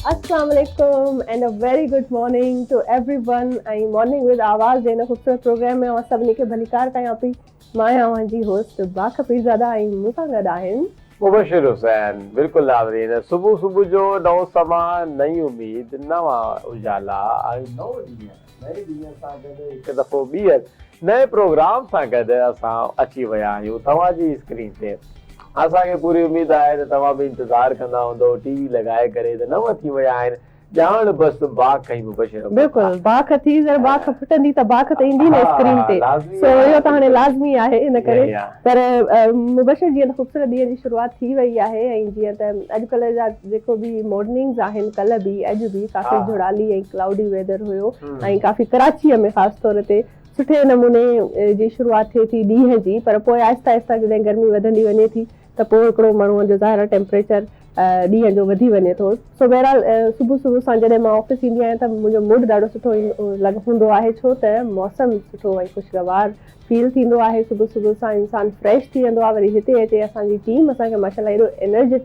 السلام عليڪم and a very good morning to everyone ۽ morning with آواز جي هن خوبصورت پروگرام ۾ اوهان سڀني کي ڀليڪار ڪيان پئي. مان آهيان اوهان جي هوسٽ باک پيرزاده ۽ مون سان گڏ آهن. مبشر حسين. بلڪل ناظرين صبح صبح جو نئون سما، نئين اميد، نوان اجالا ۽ نئون ڏينهن، نئين ڏينهن سان گڏ هڪ دفعو ٻيهر نئين پروگرام سان گڏ اسان اچي ويا آهيون توهان جي اسڪرين تي. اسان کي پوري اميد آهي ته توهان به انتظار ڪندا هوندؤ ٽي وي لڳائي ڪري ته نو ٿي ويا آهن ڄاڻ بس باک ۽ مبشر عباس. بلڪل باک ٿي ذرا باک ڦٽندي ته باک ته ايندي نه اسڪرين تي سو اهو ته هاڻي لازمي آهي ان ڪري پر مبشر جيئن ته خوبصورت ڏينهن جي شروعات ٿي وئي آهي ۽ جيئن ته اڄڪلهه جا جيڪو به مارننگز آهن ڪلهه به اڄ به ڪافي جهڙالي ۽ ڪلائوڊي ويدر هيو ۽ ڪافي ڪراچيء ۾ خاص طور تي سٺي نموني جي شروعات ٿئي ٿي ڏينهن جي پر پوء آهستي آهستي جڏهن گرمي وڌندي وڃي ٿي ته پوء هڪڙو ماڻهوء جو ظاهر آهي ٽيمپريچر ڏينهن جو وڌي وڃي ٿو. سو بهرحال صبح صبح سان جڏهن مان آفيس ايندي آهيان ته منهنجو موڊ ڏاڍو سٺو هوندو آهي ڇو ته موسم سٺو ۽ خوشگوار فيل ٿيندو آهي صبح صبح سان انسان فريش ٿي ويندو آهي وري هتي اچي اسان جي ٽيم اسان کي ماشاء الله ايڏو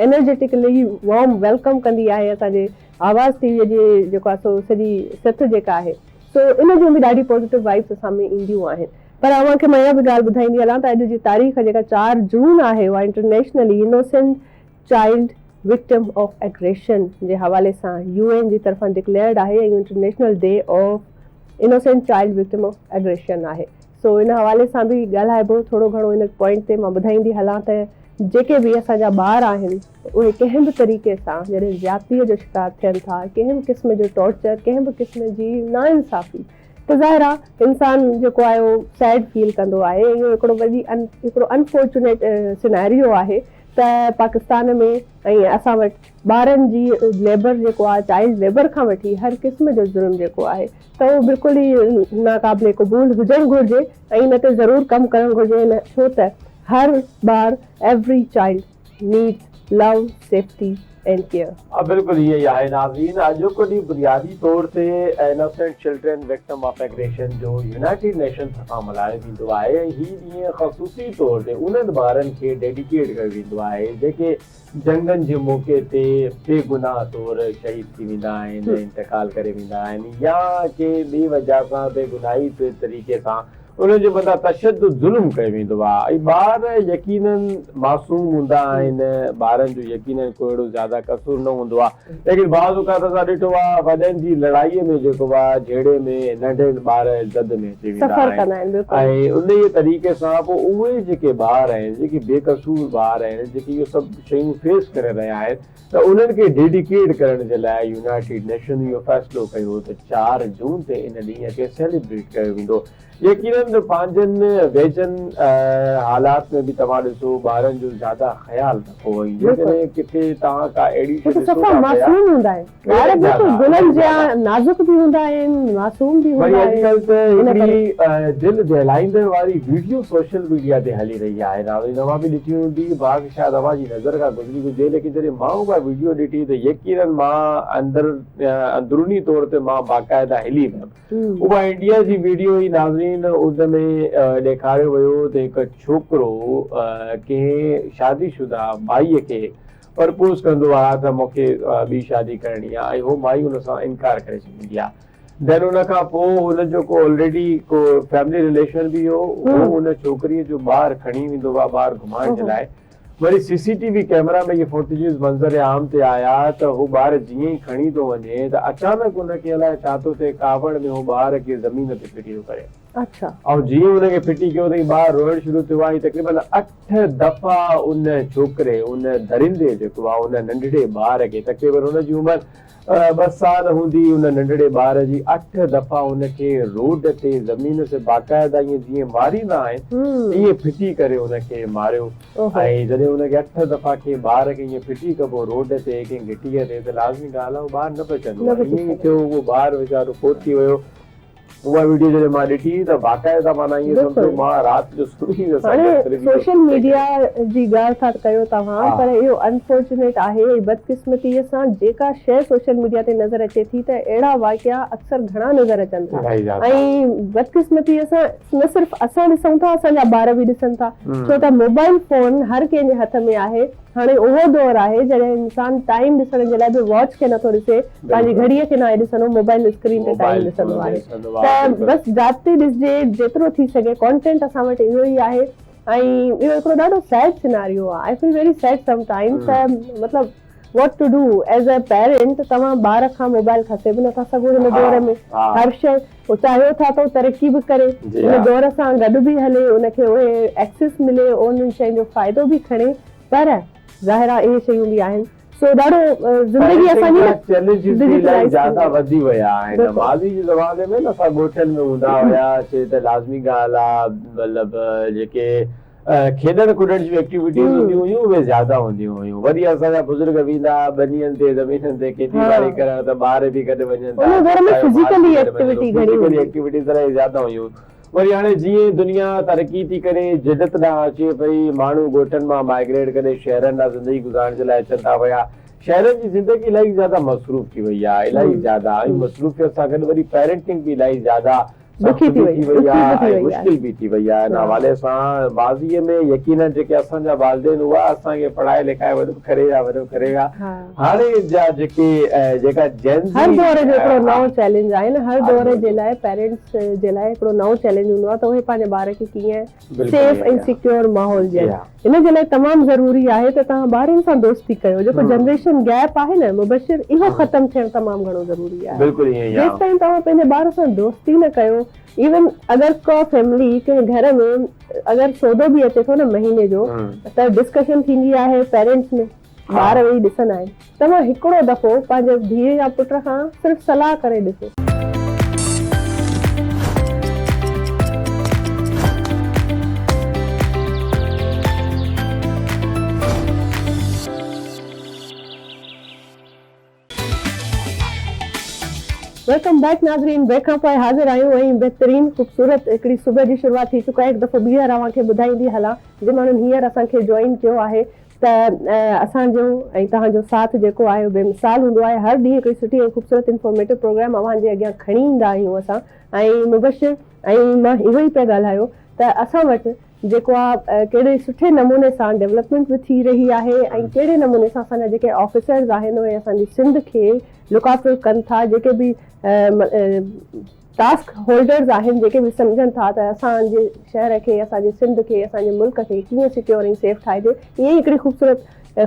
انرجيٽڪلي وارم welcome ڪندي آهي اسان جي آواز ٽي وي جي جيڪو آهي سو سڄي سٿ جيڪا آهي سو ان جون به ڏاڍي پازيٽو وائبس اسان ۾ اينديون آهن. پر اوهان کي مان اها به ڳالهه ٻڌائيندي هلان ته اڄ جي تاريخ جيڪا چار جون آهي اها internationally innocent child victim of aggression جي حوالي سان يو اين جي طرفان ڊڪليئرڊ آهي ۽ international day of innocent child victim of aggression آهي سو ان حوالي سان به ڳالهائبو ٿورو گهڻو ان پوائنٽ تي مان ٻڌائيندي هلان ته جيڪي به اسان جا ٻار آهن اهي ڪنهن به طريقي سان جڏهن زيادتي جو شڪار ٿين ٿا ڪنهن به قسم جو ٽارچر ڪنهن به قسم جي ناانصافي ته ظاهر آ انسان جيڪو آهي اهو سيڊ فيل ڪندو آهي اهو هڪڙو وڏي هڪڙو انفارچونيٽ سيناريو آهي ته پاڪستان ۾ ۽ اسان وٽ ٻارن جي ليبر جيڪو آهي چائلڊ ليبر کان وٺي هر قسم جو ظلم جيڪو آهي ته اهو بلڪل ئي ناقابل قبول هجڻ گهرجي ۽ ان تي ضرور ڪم ڪرڻ گهرجي ڇو ته هر ٻار every child needs love, safety and care. بلڪل ائين ئي آهي ناظرين اڄوڪو ڏينهن بنيادي طور تي innocent children victim of aggression جو يونائيٽيڊ نيشن طرفان ملهايو ويندو آهي ۽ هي ڏينهن خصوصي طور تي انهن ٻارن کي ڊيڊيڪيٽ ڪيو ويندو آهي جيڪي جنگن جي موقعي تي بي گناهه طور شهيد ٿي ويندا آهن انتقال ڪري ويندا آهن يا ڪنهن ٻي وجهه سان بي گناهي طريقي سان انهن جي مٿان تشدد ظلم ڪيو ويندو آهي ۽ ٻار يقينن معصوم هوندا آهن ٻارن جو يقينن ڪو اهڙو زياده قصور نه هوندو آهي ليڪن بعض اوقات اسان ڏٺو آهي وڏن جي لڙائي ۾ جيڪو آهي جهيڙي ۾ ننڍن ٻار زد ۾ اچي ويندا آهن ۽ انهيء طريقي سان پوء اهي جيڪي ٻار آهن جيڪي بي قصور ٻار آهن جيڪي اهو سڀ شيون فيس ڪري رهيا آهن ته انهن کي ڊيڊيڪيٽ ڪرڻ جي لاء يونائيٽيڊ نيشن اهو فيصلو ڪيو ته چار جون تي ان ڏينهن کي سيليبريٽ ڪيو ويندو. يقينن پنهنجن ويجهن حالات ۾ به توهان ڏسو ٻارن جو زياده خيال رکو ۽ جيڪڏهن ڪٿي توهان ڪا اهڙي شيء ڏسو ٿا صفا پيا معصوم هوندا آهن ٻار بلڪل گلن جيان نازڪ به هوندا آهن معصوم به وري هوندا آهن اڄڪلهه ته ان ڪري. هڪڙي دل دهلائيندڙ واري ويڊيو سوشل ميڊيا تي هلي رهي آهي ناظرين اوهان به ڏٺي هوندي باغ شايد اوهان جي نظر کان گذري هجي ليڪن جڏهن مان اها ويڊيو ڏٺي ته يقينن مان اندر اندروني طور تي مان باقاعده هلي ويم اها انڊيا جي ويڊيو هئي ناظرين ان ۾ ڏيکاريو ويو ته هڪ ڇوڪرو ڪنهن شادي شده مائي کي پرپوز ڪندو آ ته مون کي ٻي شادي ڪرڻي آ ۽ هو مائي ان سان انڪار ڪري ڇڏيندي آ دين ان کان پوء هن جو ڪو الريڊي ڪو فيملي رليشن به هو هو ان ڇوڪري جو ٻار کڻي ويندو آ ٻاهر گهمائڻ جي لاء وري C C T V camera ۾ اهي فوٽيجز منظر عام تي آيا ته هو ٻار جيئن ئي کڻي ٿو وڃي ته اچانڪ ان کي الائي ڇا ٿو ٿئي ڪاوڙ ۾ هو ٻار کي زمين تي ڦٽي ٿو ڪري. اڇا. ۽ جيئن ان کي ڦٽي ڪيو ته هي ٻار روئڻ شروع ٿيو آهي تقريبن اٺ دفعا ان ڇوڪري ان درندي جيڪو آهي ان ننڍڙي ٻار کي تقريبن ان جي عمر ٻه سال هوندي ان ننڍڙي ٻار جي اٺ دفعا ان کي روڊ تي زمين تي باقاعده ائين جيئن ماريندا آهن ائين ڦٽي ڪري ان کي ماريو ۽ جڏهن ان کي اٺ دفعا ڪنهن ٻار کي ائين ڦٽي ڪبو روڊ تي ڪنهن گهٽيء تي ته لازمي ڳالهه آهي اهو ٻار نه بچندو ائين ئي ٿيو اهو ٻار ويچارو فوت ٿي ويو اها ويڊيو جڏهن مان ڏٺي ته باقاعده معنيٰ ائين سمجهو مان رات جو سمهي ويس هاڻي سوشل ميڊيا جي ڳالهه ٿا ڪيو توهان پر اهو انفارچونيٽ آهي ۽ بدقسمتي سان جيڪا شيء سوشل ميڊيا تي نظر اچي ٿي ته اهڙا واقعا اڪثر گهڻا نظر اچن ٿا ۽ بدقسمتي سان نه صرف اسان ڏسون ٿا اسان جا ٻار به ڏسن ٿا ڇو ته موبائل فون هر ڪنهن جي هٿ ۾ آهي. هاڻي اهو دور آهي جڏهن انسان ٽائيم ڏسڻ جي لاء به واچ کي نٿو ڏسي، پنهنجي گهڙيء کي ناهي ڏسندو، موبائل اسڪرين تي ٽائيم ڏسندو آهي ته بس جاتي ڏسجي جيترو ٿي سگهي ڪانٽينٽ اسان وٽ اهو ئي آهي ۽ اهو هڪڙو ڏاڍو سيڊ سيناريو آهي I feel very sad some times ته مطلب what to do as a parent توهان ٻار کان موبائل کسي به نٿا سگهو هن دور ۾ هر شيء چاهيو ٿا ته هو ترقي به ڪري ان دور سان گڏ به هلي ان کي اهي ايڪسيس ملي انهن شين جو فائدو به کڻي پر ظاهر آهي اهي شيون به آهن سو ڏاڍو زندگي اسان جي نه چئلينجز به الاهي زياده وڌي ويا آهن ماضي جي زماني ۾ نه اسان ڳوٺن ۾ هوندا هياسي ته لازمي ڳالهه آهي مطلب جيڪي کيڏڻ ڪڏڻ جون ايڪٽيوٽيز هونديون هيون اهي زياده هونديون هيون وري اسان جا بزرگ ويندا ها ٻنين تي زمينن تي کيتي ٻاڙي ڪرڻ ته ٻار به گڏ وڃن ٿا فزيڪلي ايڪٽيوٽيز الاهي زياده هيون وري هاڻي جيئن دنيا ترقي ٿي ڪري جدت ڏانهن اچي پئي ماڻهو ڳوٺن مان مائگريٽ ڪري شهرن ڏانهن زندگي گذارڻ جي لاء اچن ٿا پيا شهرن جي زندگي الاهي زياده مصروف ٿي وئي آهي الاهي زياده ۽ مصروفيت سان گڏ وري پيرنٽنگ به الاهي زياده ڏکي ٿي وئي آهي ۽ مشڪل به ٿي وئي آهي ان حوالي سان ماضي ۾ يقينن جيڪي اسان جا والدين هئا اسان کي پڙهائي لکائي وڏو ڪري ويا وڏو ڪري ويا هاڻي جا جيڪي جيڪا جين زي هر دور جو هڪڙو نئون چئلينج آهي نه هر دور جي لاء پيرنٽس جي لاء هڪڙو نئون چئلينج هوندو آهي ته اهي پنهنجي ٻار کي ڪيئن سيف ۽ سيڪيور ماحول ڏين ان جي لاء تمام ضروري آهي ته توهان ٻارن سان دوستي ڪيو جيڪو جنريشن گيپ آهي نه مبشر اهو ختم ٿيڻ تمام گهڻو ضروري آهي جيستائين توهان پنهنجي ٻار سان دوستي نه ڪيو ايون اگر ڪا فيملي ڪنهن گهر ۾ اگر سودو به اچي ٿو نه مهيني جو ته ڊسڪشن ٿيندي آهي پيرنٽس ۾ ٻار ويهي ڏسندا آهن توهان هڪڙو دفعو پنهنجي ڌيء يا پٽ کان صرف صلاح ڪري ڏسو. Welcome back ناظرين بريڪ کان پوء حاضر آهيون ۽ بهترين خوبصورت هڪڙي صبح جي شروعات ٿي چڪي آهي هڪ دفعو ٻيهر اوهان کي ٻڌائيندي هلان جن ماڻهن هينئر اسان کي جوائن ڪيو آهي ته اسان جو ۽ توهان جو ساٿ جيڪو آهي اهو بي مثال هوندو آهي هر ڏينهن هڪڙي سٺي ۽ خوبصورت انفارميٽو پروگرام اوهان جي اڳيان کڻي ايندا آهيون اسان ۽ مبشر ۽ مان اهو ئي پئي ڳالهايو ته اسان وٽ جيڪو آهي ڪهڙي سٺي نموني سان ڊولپمينٽ به ٿي رهي آهي ۽ ڪهڙي نموني سان اسان جا جيڪي آفيسرز آهن اهي اسان جي سنڌ کي لڪ آفٽر ڪن ٿا جيڪي به ٽاسڪ هولڊرز آهن جيڪي به سمجهن ٿا ته اسان جي شهر کي اسان جي سنڌ کي اسان جي ملڪ کي ڪيئن سيڪيور ۽ سيف ٺاهجي ائين ئي هڪڙي خوبصورت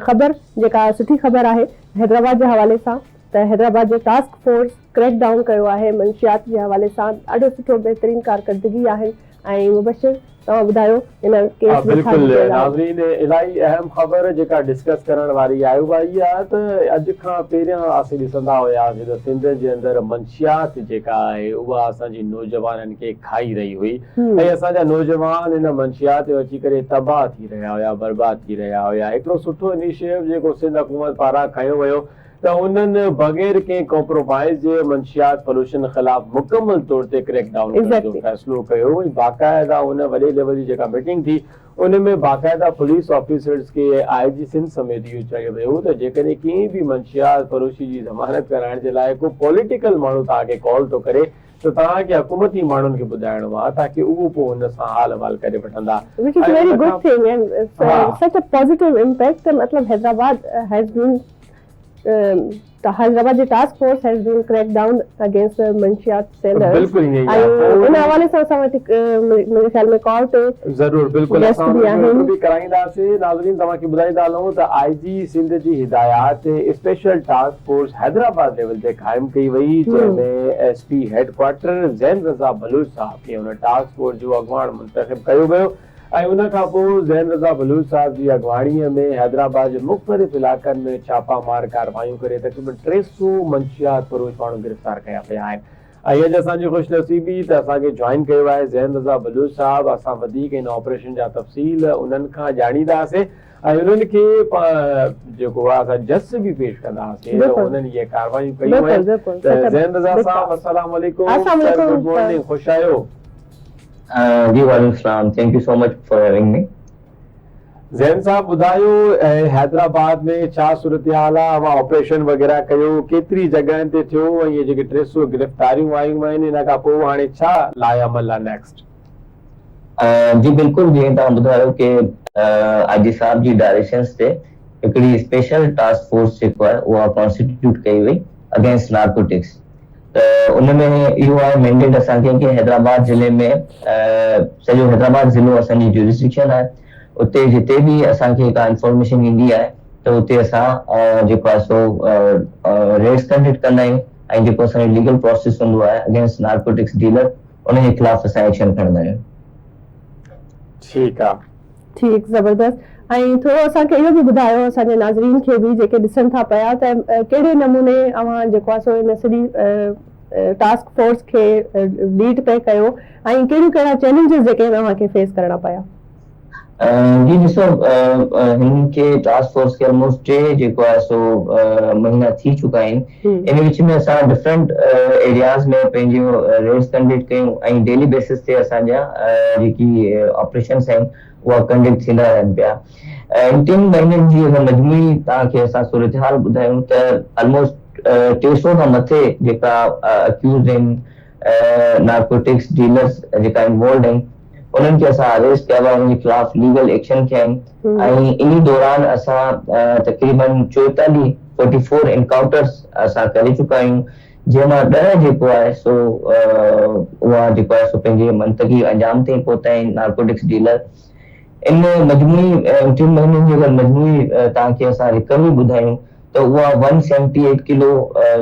خبر جيڪا سٺي خبر آهي حيدرآباد جي حوالي سان ته حيدرآباد جي ٽاسڪ فورس ڪريڪ ڊائون ڪيو آهي منشيات جي حوالي سان ڏاڍو سٺو بهترين ڪارڪردگي آهن ۽ مبشر توهان ٻڌايو ان ڪيس ۾ ڇا بلڪل ڊيٽيل آهي. ناظرين الاهي اهم خبر جيڪا ڊسڪس ڪرڻ واري آهي اها هي آهي ته اڄ کان پهريان اسين ڏسندا هياسين ته سنڌ جي اندر منشيات جيڪا آهي اها اسان جي نوجوانن کي کائي رهي هئي ۽ اسان جا نوجوان ان منشيات ۾ اچي ڪري تباهه ٿي رهيا هيا برباد ٿي رهيا هيا هڪڙو سٺو انيشيو جيڪو سنڌ حڪومت پاران کنيو ويو ته انهن بغير ڪنهن ڪمپرومائيز جي منشيات فروشن خلاف مڪمل طور تي ڪريڪ ڊائون ڪرڻ جو فيصلو ڪيو ۽ باقاعده ان وڏي ليول جي جيڪا ميٽنگ ٿي ان ۾ باقاعده پوليس آفيسرز کي آء جي سنڌ سميت اهو چيو ويو ته جيڪڏهن ڪنهن به منشيات فروشي جي ضمانت ڪرائڻ جي لاء ڪو پوليٽيڪل ماڻهو توهان کي ڪال ٿو ڪري ته توهان کي حڪومتي ماڻهن کي ٻڌائڻو آهي تاڪه اهو پوء ان سان حال احوال ڪري وٺندا Which is very good thing and such a positive impact ته مطلب حيدرآباد has been Hyderabad جي task force has been crack down against منشيات سيلرز بلڪل ائين ئي آهي ان حوالي سان اسان وٽ منهنجي خيال ۾ ڪال تي ضرور بلڪل اسان ان جو انٽرويو به ڪرائينداسين ناظرين توهان کي ٻڌائيندا هلون ته آء جي سنڌ جي هدايات تي special task force Hyderabad level تي قائم ڪئي وئي جنهن ۾ S P head quarter Zain Raza Baloch صاحب کي ان ٽاسڪ فورس جو اڳواڻ منتخب ڪيو ويو ۽ ان کان پوء زين رضا بلوچ صاحب جي اڳواڻي ۾ حيدرآباد جي مختلف علائقن ۾ ڇاپا مار ڪارروايون ڪري تقريبن 300 منشيات فروش ماڻهو گرفتار ڪيا ويا آهن ۽ اڄ اسان جي خوش نصيبي ته اسان کي جوائن ڪيو آهي زين رضا بلوچ صاحب اسان وڌيڪ ان آپريشن جا تفصيل انهن کان ڄاڻينداسين ۽ انهن کي جيڪو آهي اسان جس به پيش ڪنداسين ته انهن اهي ڪارروايون ڪيون آهن ته زين رضا صاحب السلام عليڪم سر گڊ مارننگ خوش آهيو. جي وعليڪم السلام thank you so much for having me. Zain صاحب ٻڌايو حيدرآباد ۾ ڇا صورتحال آ اوهان آپريشن وغيره ڪيو ڪيتري جڳهن تي ٿيو ۽ اهي جيڪي 300 گرفتاريون آيون آهن ان کان پوء هاڻي ڇا لاء عمل آ نيڪسٽ. جي بلڪل جيئن توهان ٻڌايو ڪي آء جي صاحب جي ڊائريڪشنس تي هڪڙي اسپيشل ٽاسڪ فورس جيڪو آهي اها ڪانسٽيٽيوٽ ڪئي وئي اگينسٽ نارڪوٽڪس ته ان ۾ اهو آهي مينڊيٽ اسان کي ڪي حيدرآباد ضلعي ۾ سڄو حيدرآباد ضلعو اسان جي جورسڊڪشن آهي اتي جتي به اسان کي ڪا انفارميشن ايندي آهي ته اتي اسان جيڪو آهي سو ريڊس ڪنڊڪٽ ڪندا آهيون ۽ جيڪو اسان جو ليگل پروسيس هوندو آهي اگينسٽ نارڪوٽڪس ڊيلر ان جي خلاف اسان ايڪشن کڻندا آهيون. ٺيڪ آ. ٺيڪ زبردست ۽ ٿورو اسان کي اهو به ٻڌايو اسان جي ناظرين کي به جيڪي ڏسن ٿا پيا ته ڪهڙي نموني اوهان جيڪو آهي سو ان سڄي ٽاسڪ فورس کي ليڊ پئي ڪيو ۽ ڪهڙيون ڪهڙا چئلينجز جيڪي آهن اوهان کي فيس ڪرڻا پيا. جي ڏسو هن کي ٽاسڪ فورس کي الموسٽ ٽي جيڪو آهي سو مهينا ٿي چڪا آهن ان وچ ۾ اسان ڊفرنٽ ايرياز ۾ پنهنجيون ريڊس ڪنڊڪٽ ڪيون ۽ ڊيلي بيسس تي اسان جا جيڪي آپريشنس آهن اها ڪنڊڪٽ ٿيندا رهن پيا ان ٽن مهينن جي اگر مجموعي توهان کي اسان صورتحال ٻڌايون ته الموسٽ 300 کان مٿي جيڪا اڪيوزڊ آهن نارڪوٽڪس ڊيلرس جيڪا انوالوڊ آهن انهن کي اسان اريسٽ ڪيو آهي انهن جي خلاف ليگل ايڪشن کنيا آهن ۽ انهي دوران اسان تقريبن 44 فورٽي فور انڪائونٽرس اسان ڪري چڪا آهيون جنهن مان 10 جيڪو آهي سو اها جيڪو آهي سو پنهنجي منطقي انجام تائين پهتا آهن نارڪوٽڪس ڊيلر ان مجموعي ٽن مهينن جي اگر مجموعي توهان کي اسان ريڪوري ٻڌايون ته اها ون سيونٽي ايٽ ڪلو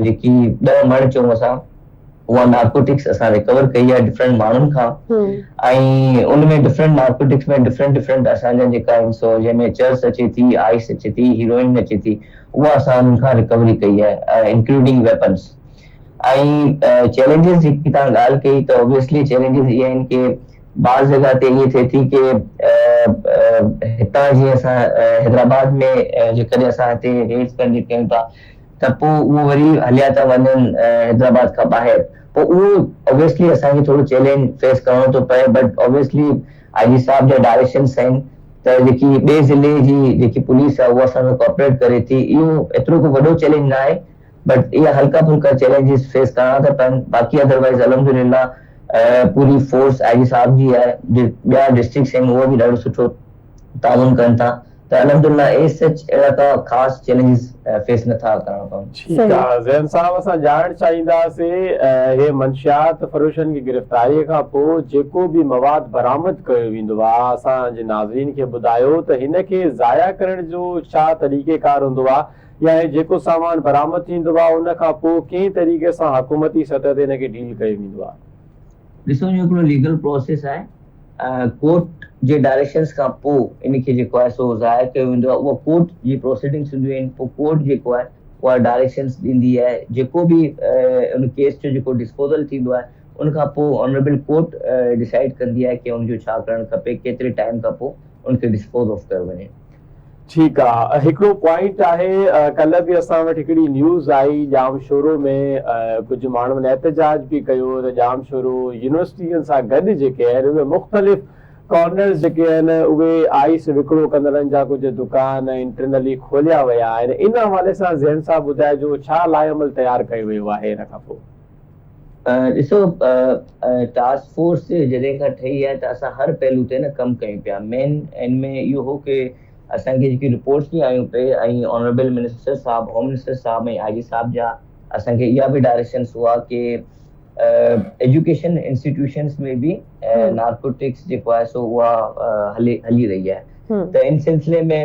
جيڪي 10 مڻ چئون اسان اها نارڪوٽڪس اسان ريڪور ڪئي آهي ڊفرنٽ ماڻهن کان ۽ ان ۾ ڊفرنٽ نارڪوٽڪس ۾ ڊفرنٽ ڊفرنٽ اسان جا جيڪا آهن سو جنهن ۾ چرس اچي ٿي آئس اچي ٿي هيروئن اچي ٿي اها اسان انهن کان ريڪوري ڪئي آهي انڪلوڊنگ ويپنس ۽ چئلينجز جيڪي توهان ڳالهه ڪئي ته اوبويسلي چئلينجز اهي آهن ڪي بعض جڳهه تي ائين ٿئي ٿي ڪي هتان جيئن اسان حيدرآباد ۾ جيڪڏهن اسان هتي ريڊس ڪنڊڪٽ ڪيون ٿا ته پوء اهو وري هليا ٿا وڃن حيدرآباد کان ٻاهر پوء اهو اوبويسلي اسان کي ٿورو چئلينج فيس ڪرڻو ٿو پئي بٽ اوبويسلي I جي صاحب جا ڊائريڪشنس آهن ته جيڪي ٻئي ضلعي جي جيڪي پوليس آهي اها اسان سان ڪوآپريٽ ڪري ٿي اهو ايترو ڪو وڏو چئلينج نه آهي بٽ اها هلڪا ڦلڪا چئلينجز فيس ڪرڻا ٿا پون باقي ادروائز الحمدلله پوري فورس I جي صاحب جي آهي ٻيا ڊسٽرڪٽس آهن اهو به ڏاڍو سٺو تعاون ڪن ٿا ته الحمدلله ايز سچ اهڙا ڪا خاص چئلينجز فيس نه ٿا ڪرڻا پون. ٺيڪ آ زين صاحب اسان ڄاڻڻ چاهينداسي هي منشيات فروشن کي گرفتاري کان پو جيڪو به مواد برآمد ڪيو ويندو آ اسان جي ناظرين کي ٻڌايو ته هن کي ضايع ڪرڻ جو ڇا طريقي ڪار هوندو آ يا هي جيڪو سامان برآمد ٿيندو آ ان کان پو ڪنهن طريقي سان حڪومتي سطح تي هن کي ڊيل ڪيو ويندو آ. ڏسو اهو هڪڙو ليگل پروسيس آهي ڪورٽ جي ڊائريڪشنز کان پوء ان کي جيڪو آهي سو ضايع ڪيو ويندو آهي اها ڪورٽ جي پروسيڊنگس هونديون آهن پوء ڪورٽ جيڪو آهي اها ڊائريڪشنز ڏيندي آهي جيڪو به ان ڪيس جو جيڪو ڊسپوزل ٿيندو آهي ان کان پوء آنريبل ڪورٽ ڊسائيڊ ڪندي آهي ڪي ان جو ڇا ڪرڻ کپي ڪيتري ٽائيم کان پوء ان کي ڊسپوز آف ڪيو وڃي. ٺيڪ آ هڪڙو پوائنٽ آهي ڪلهه به اسان وٽ هڪڙي نيوز آئي ڄامشورو ۾ ڪجهه ماڻهن احتجاج به ڪيو ته ڄامشورو يونيورسٽين سان گڏ جيڪي آهن اهي مختلف ڪارنرز جيڪي آهن اهي آئس وڪرو ڪندڙن جا ڪجهه دڪان انٽرنلي کوليا ويا آهن ان حوالي سان زين صاحب ٻڌائجو ڇا لاء عمل تيار ڪيو ويو آهي ان کان پوء. ڏسو ٽاسڪ فورس جڏهن کان ٺهي آهي ته اسان هر پهلو تي نه ڪم ڪيون پيا مين ان ۾ اهو هو ڪي اسان کي جيڪي رپورٽس به آيون پئي ۽ آنريبل منسٽر صاحب هوم منسٽر صاحب ۽ آء جي صاحب جا اسان کي اها به ڊائريڪشنس هئا ڪي ايجوڪيشن انسٽيٽيوشنس ۾ به نارڪوٽڪس جيڪو آهي سو اها هلي هلي رهي آهي ته ان سلسلي ۾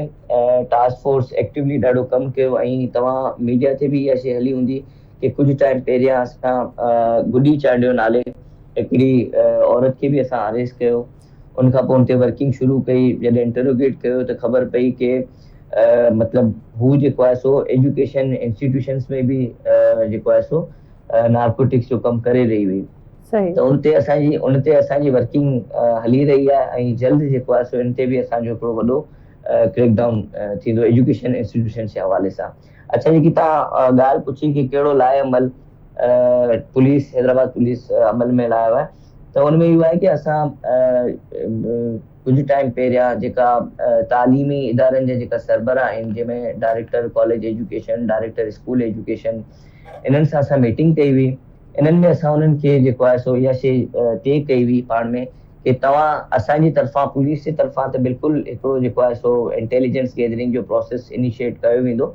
ٽاسڪ فورس ايڪٽيولي ڏاڍو ڪم ڪيو ۽ توهان ميڊيا تي به اها شي هلي هوندي ڪي ڪجهه ٽائيم پهريان اسان گڏي چانڊيو نالي هڪڙي عورت کي به اسان اريسٽ ڪيو ان کان پوء ان تي ورڪنگ شروع ڪئي جڏهن انٽروگيٽ ڪيو ته خبر پئي ڪي مطلب هو جيڪو آهي سو ايجوڪيشن انسٽيٽيوشنس ۾ به جيڪو آهي سو نارڪوٽڪس جو ڪم ڪري رهي هئي ته ان تي اسان جي ان تي اسان جي ورڪنگ هلي رهي آهي ۽ جلد جيڪو آهي سو ان تي به اسان جو هڪڙو وڏو ڪريڪ ڊائون ٿيندو ايجوڪيشن انسٽيٽيوشنس جي حوالي سان. اڇا جيڪي توهان ڳالهه پڇي ڪي ڪهڙو لاء عمل پوليس حيدرآباد پوليس عمل ۾ لايو آهي ته ان ۾ اهو آهي ڪي اسان ڪجهه ٽائيم پهريان جيڪا تعليمي ادارن جا جيڪا سربراهه آهن جنهن ۾ director college education director school education انهن سان اسان ميٽنگ ڪئي هئي انهن ۾ اسان انهن کي جيڪو آهي سو اها شي طئي ڪئي هئي پاڻ ۾ ڪي توهان اسان جي طرفان پوليس جي طرفان ته بلڪل هڪڙو جيڪو آهي سو انٽيليجنس گيدرنگ جو پروسيس انيشيٽ ڪيو ويندو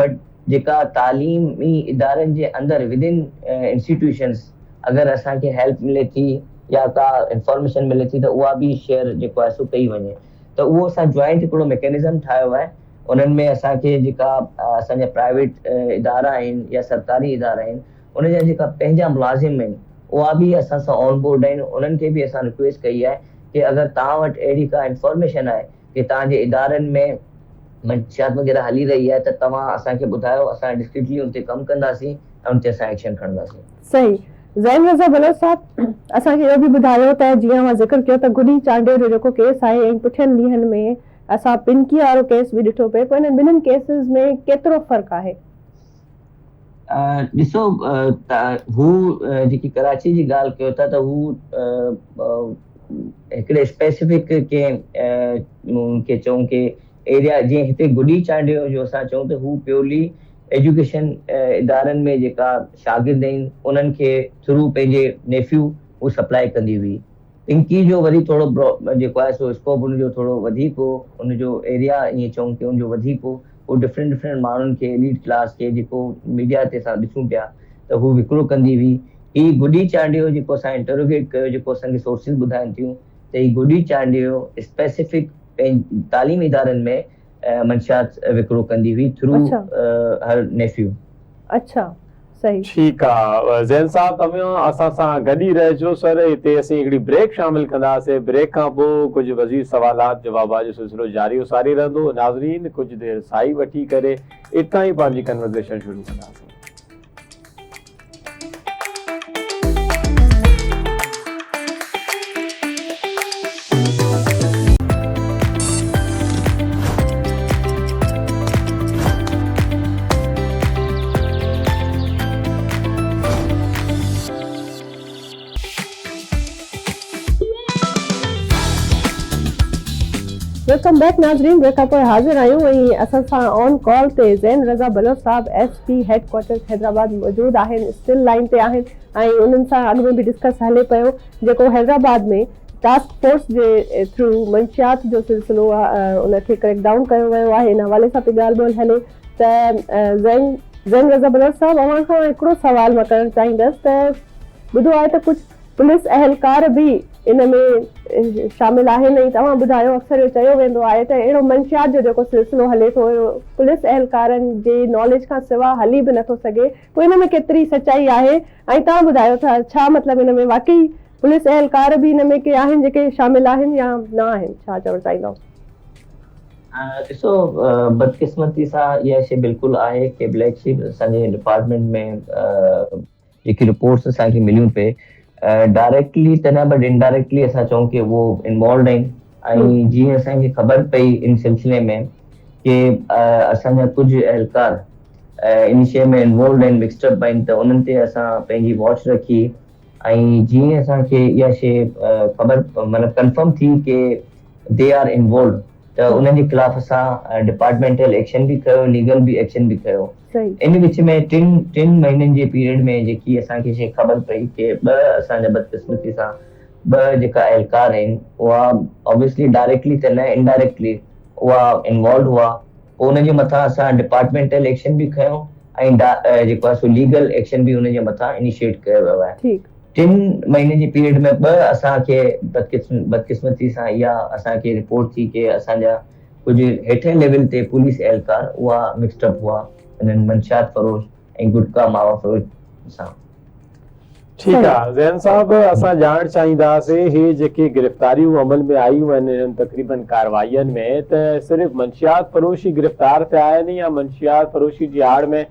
بٽ جيڪا تعليمي ادارن جي اندر ود ان انسٽيٽيوشنس اگر اسان کي هيلپ ملي ٿي يا ڪا انفارميشن ملي ٿي ته اها به شيئر جيڪو آهي سو ڪئي وڃي ته اهو اسان جوائنٽ هڪڙو ميڪينزم ٺاهيو آهي انهن ۾ اسان کي جيڪا اسان جا پرائيويٽ ادارا آهن يا سرڪاري ادارا آهن ان جا جيڪا پنهنجا ملازم آهن اها به اسان سان آن بورڊ آهن انهن کي به اسان رڪويسٽ ڪئي آهي ڪي اگر توهان وٽ اهڙي ڪا انفارميشن آهي ڪي توهان جي ادارن ۾ منشيات وغيره هلي رهي آهي ته توهان اسان کي ٻڌايو اسان ڊسڪريٽلي ان تي ڪم ڪنداسين ۽ ان تي اسان ايڪشن کڻنداسين. صحيح زين رضا بلوچ صاحب اسان کي اهو به ٻڌايو ته جيئن اوهان ذڪر ڪيو ته گڊي چانڊيو جو جيڪو ڪيس آهي ۽ پٺين ڏينهن ۾ اسان پنڪي وارو ڪيس به ڏٺو پئي پوء انهن ٻنهين ڪيسز ۾ ڪيترو فرق آهي؟ ڏسو ته هو جيڪي ڪراچي جي ڳالهه ڪيو ٿا ته هو هڪڙي اسپيسفڪ ڪنهن کي چئون ڪي ايريا جيئن هتي گڊي چانڊيو جو اسان چئون ته هو پيورلي ايجوڪيشن ادارن ۾ جيڪا شاگرد آهن انهن کي ٿرو پنهنجي نيفيو هو سپلائي ڪندي هئي. پنڪي جو وري ٿورو جيڪو آهي سو اسڪوپ ان جو ٿورو وڌيڪ هو ان جو ايريا ائين چئون ڪي ان جو وڌيڪ هو هو ڊفرنٽ ڊفرنٽ ماڻهن کي ايليٽ ڪلاس کي جيڪو ميڊيا تي اسان ڏسون پيا ته هو وڪرو ڪندي هئي هي گڊي چانڊيو جيڪو اسان انٽروگيٽ ڪيو جيڪو اسان کي سورسز ٻڌائن ٿيون ته هي گڊي چانڊيو اسپيسفڪ تعليمي ادارن ۾ منشيات وڪرو ڪندي هئي ٿرو هر نيفيو. اڇا صحيح. ٺيڪ آ زين صاحب توهان اسان سان گڏ ئي رهجو سر هتي اسين هڪڙي بريڪ شامل ڪنداسين بريڪ کان پوء ڪجهه وزير سوالات جوابات جو سلسلو جاري و ساري رهندو ناظرين ڪجهه دير سائي وٺي ڪري اتان ئي پنهنجي ڪنورزيشن شروع ڪنداسين. Welcome back ناظرين بريڪ کان پوء حاضر آهيون ۽ اسان سان آن ڪال تي زين رضا بلوچ صاحب S P head quarters Hyderabad موجود آهن اسٽل لائين تي آهن ۽ انهن سان اڳ ۾ به ڊسڪس هلي پيو جيڪو حيدرآباد ۾ ٽاسڪ فورس جي ٿرو منشيات جو سلسلو ان کي ڪريڪ ڊائون ڪيو ويو آهي ان حوالي سان پئي ڳالهه ٻولهه هلي ته زين زين رضا بلوچ صاحب اوهان کان هڪڙو سوال مان ڪرڻ چاهيندس ته ٻڌو آهي ته ڪجهه پوليس اهلڪار به ان ۾ شامل آهن ۽ توهان ٻڌايو اڪثر اهو چيو ويندو آهي ته اهڙو منشيات جو جيڪو سلسلو هلي ٿو اهو پوليس اهلڪارن جي ناليج کان سوا هلي به نٿو سگهي پوء ان ۾ ڪيتري سچائي آهي ۽ توهان ٻڌايو ته ڇا مطلب ان ۾ واقعي پوليس اهلڪار به ان ۾ ڪي آهن جيڪي شامل آهن يا نه آهن ڇا چوڻ چاهيندؤ؟ ڏسو بدقسمتي سان اها شيء بلڪل آهي ڪي بليڪ شيپ اسان جي ڊپارٽمينٽ ۾ جيڪي رپورٽس اسان کي مليون پئي ڊائريڪٽلي ته نه بٽ انڊائريڪٽلي اسان چئون ڪي اهو انوالوڊ آهن ۽ جيئن اسان کي خبر پئي ان سلسلي ۾ ڪي اسان جا ڪجهه اهلڪار ان شيء ۾ انوالوڊ آهن مڪسڊ اپ آهن ته انهن تي اسان پنهنجي واچ رکي ۽ جيئن اسان کي اها شيء خبر مطلب ڪنفرم ٿي ڪي they are involved ته انهن جي خلاف اسان ڊپارٽمينٽل ايڪشن به کنيو ليگل به ايڪشن به کنيو ان وچ ۾ ٽن ٽن مهينن جي پيريڊ ۾ جيڪي اسان کي شيء خبر پئي ڪي ٻه اسان جا بدقسمتي سان ٻه جيڪا اهلڪار آهن اها اوبويسلي ڊائريڪٽلي ته نه انڊائريڪٽلي اها انوالوڊ هئا پوء ان جي مٿان اسان ڊپارٽمينٽل ايڪشن به کنيو ۽ جيڪو آهي سو ليگل ايڪشن به ان جي مٿان انيشيٽ ڪيو ويو آهي ٽن مهينن جي پيريڊ ۾ ٻه اسان کي بدقسمتي سان اها اسان کي رپورٽ ٿي ڪي اسان جا ڪجهه هيٺين ليول تي پوليس اهلڪار اها مڪسڊ اپ هئا انهن منشيات فروش ۽ گٽڪا ماوا فروش سان. ٺيڪ آ زين صاحب اسان ڄاڻڻ چاهينداسين هي جيڪي گرفتاريون عمل ۾ آيون آهن انهن تقريبن ڪارروائين ۾ ته صرف منشيات فروش ئي گرفتار ٿيا آهن يا منشيات فروشي جي آڙ ۾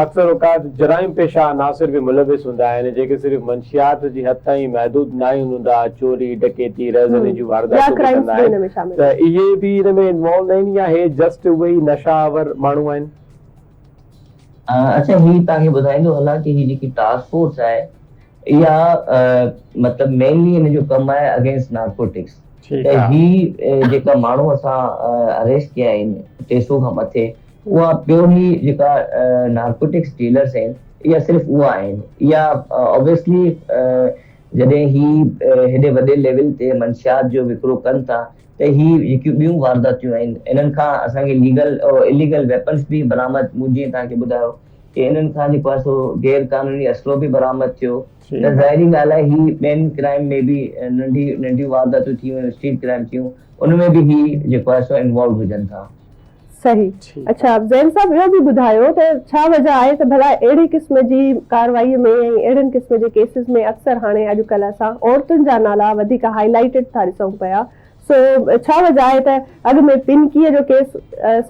اڪثر اوقات جرائم پيشه عناصر به ملوث هوندا آهن، جيڪي صرف منشيات جي حد تائين محدود ناهن هوندا، چوري، ڊڪيتي، رهزني جون ٻيا وارداتون به ڪرائمز ڪندا به ان آهن ۾ شامل ته آهن. اهي به ان ۾ انوالوڊ آهن يا هي جسٽ اهي ئي نشه آور ماڻهو آهن؟ اڇا هي توهان کي ٻڌائيندو هلان ڪي هي جيڪي ٽاسڪ فورس آهي اها مطلب مينلي ان جو ڪم آهي اگينسٽ نارڪوٽڪس ٺيڪ ته آ. هي جيڪا ماڻهو اسان اريسٽ ڪيا آهن 300 کان مٿي اها پيورلي جيڪا نارڪوٽڪس ڊيلرس آهن اها صرف اها آهن اها اوبويسلي جڏهن هي هيڏي وڏي ليول تي منشيات جو وڪرو ڪن ٿا ته هي جيڪيون ٻيون وارداتيون آهن انهن کان اسان کي ليگل اليگل ويپنس به برآمد مون جيئن توهان کي ٻڌايو ڪي انهن کان جيڪو آهي سو غير قانوني اسلحو به برآمد ٿيو ته ظاهري ڳالهه آهي هي ٻين ڪرائم ۾ به ننڍي ننڍيون وارداتيون ٿي ويون اسٽريٽ ڪرائم ٿيون ان ۾ به هي جيڪو آهي سو انوالو هجن ٿا. صحيح اڇا زين صاحب اهو به ٻڌايو ته ڇا وجه آهي ته ڀلا اهڙي قسم جي ڪارروائي ۾ ۽ اهڙن قسم جي ڪيسز ۾ اڪثر هاڻي اڄڪلهه اسان عورتن جا نالا وڌيڪ هائي لائيٽيڊ ٿا ڏسون پيا سو ڇا وجه آهي ته اڳ ۾ پنڪيء جو ڪيس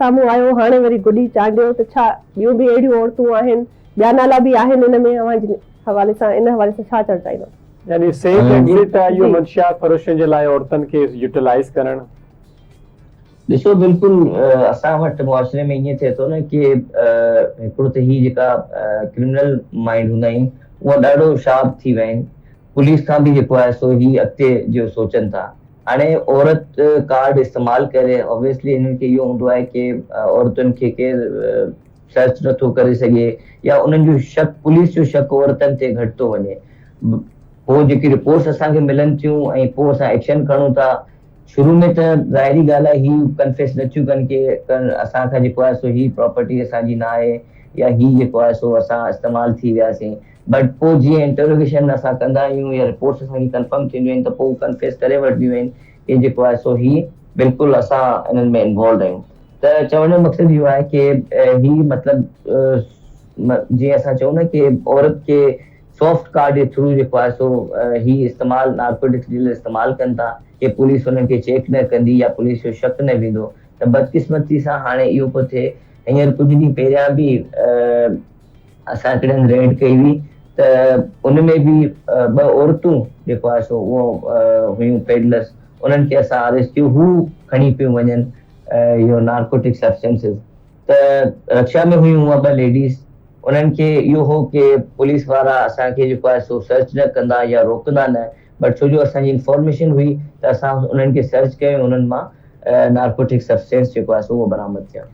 سامهون آيو هاڻي وري گڏي چانڊيو ته ڇا ٻيون به اهڙيون عورتون آهن ٻيا نالا به آهن ان ۾ اوهان جي حوالي سان ان حوالي سان ڇا چوڻ چاهيندو. يعني سيف ايگزٽ آهي اهو منشيات فروشن جي لاء عورتن کي يوٽيلائيز ڪرڻ. ڏسو بلڪل اسان وٽ معاشري ۾ ائين ٿئي ٿو نه ڪي هڪڙو ته هي جيڪا ڪرمنل مائنڊ هوندا آهن اها ڏاڍو شارپ ٿي ويا آهن پوليس کان به جيڪو آهي سو هي اڳتي جو سوچن ٿا هاڻي عورت ڪارڊ استعمال ڪري اوبويسلي هنن کي اهو هوندو آهي ڪي عورتن کي ڪير سرچ نٿو ڪري سگهي يا انهن جو شڪ پوليس جو شڪ عورتن تي گهٽ ٿو وڃي پوء جيڪي رپورٽس اسان کي ملن ٿيون ۽ پوء اسان ايڪشن کڻون ٿا شروع ۾ ته ظاهري ڳالهه آهي هي ڪنفيس نه ٿيون ڪن ڪي اسان کان جيڪو آهي سو هي پراپرٽي اسان جي نه آهي يا هي جيڪو آهي سو اسان استعمال ٿي وياسين بٽ پوء جيئن انٽروگيشن اسان ڪندا آهيون يا رپورٽس اسان کي ڪنفرم ٿينديون آهن ته پوء هو ڪنفيس ڪري وٺنديون آهن ڪي جيڪو آهي سو هي بلڪل اسان انهن ۾ انوالوڊ آهيون ته چوڻ جو مقصد اهو آهي ڪي هي مطلب جيئن اسان چئون نه ڪي عورت کي سافٽ ڪارڊ جي ٿرو جيڪو آهي سو هي استعمال نارڪوٽڪس ڊيلر استعمال ڪن ٿا ڪي پوليس انهن کي چيڪ نه ڪندي يا پوليس جو شڪ نه ويندو ته بدقسمتي سان هاڻي اهو پيو ٿئي هينئر ڪجهه ڏينهن پهريان به اسان هڪڙي هنڌ ريڊ ڪئي هئي ته ان ۾ به ٻه عورتون جيڪو آهي سو اهو هيون پيڊلرس انهن کي اسان اريسٽ ڪيو هو کڻي پيون وڃن اهو نارڪوٽڪ سبسٽنسز ته رڪشا ۾ هيون اها ٻه ليڊيز انهن کي اهو هو ڪي پوليس وارا اسان کي جيڪو آهي سو سرچ نه ڪندا يا روڪندا نه بٽ ڇو جو اسان جي انفارميشن هئي ته اسان انهن کي سرچ ڪيو ۽ انهن مان نارڪوٽڪ سبسٽنس جيڪو آهي سو اهو برآمد ٿيا.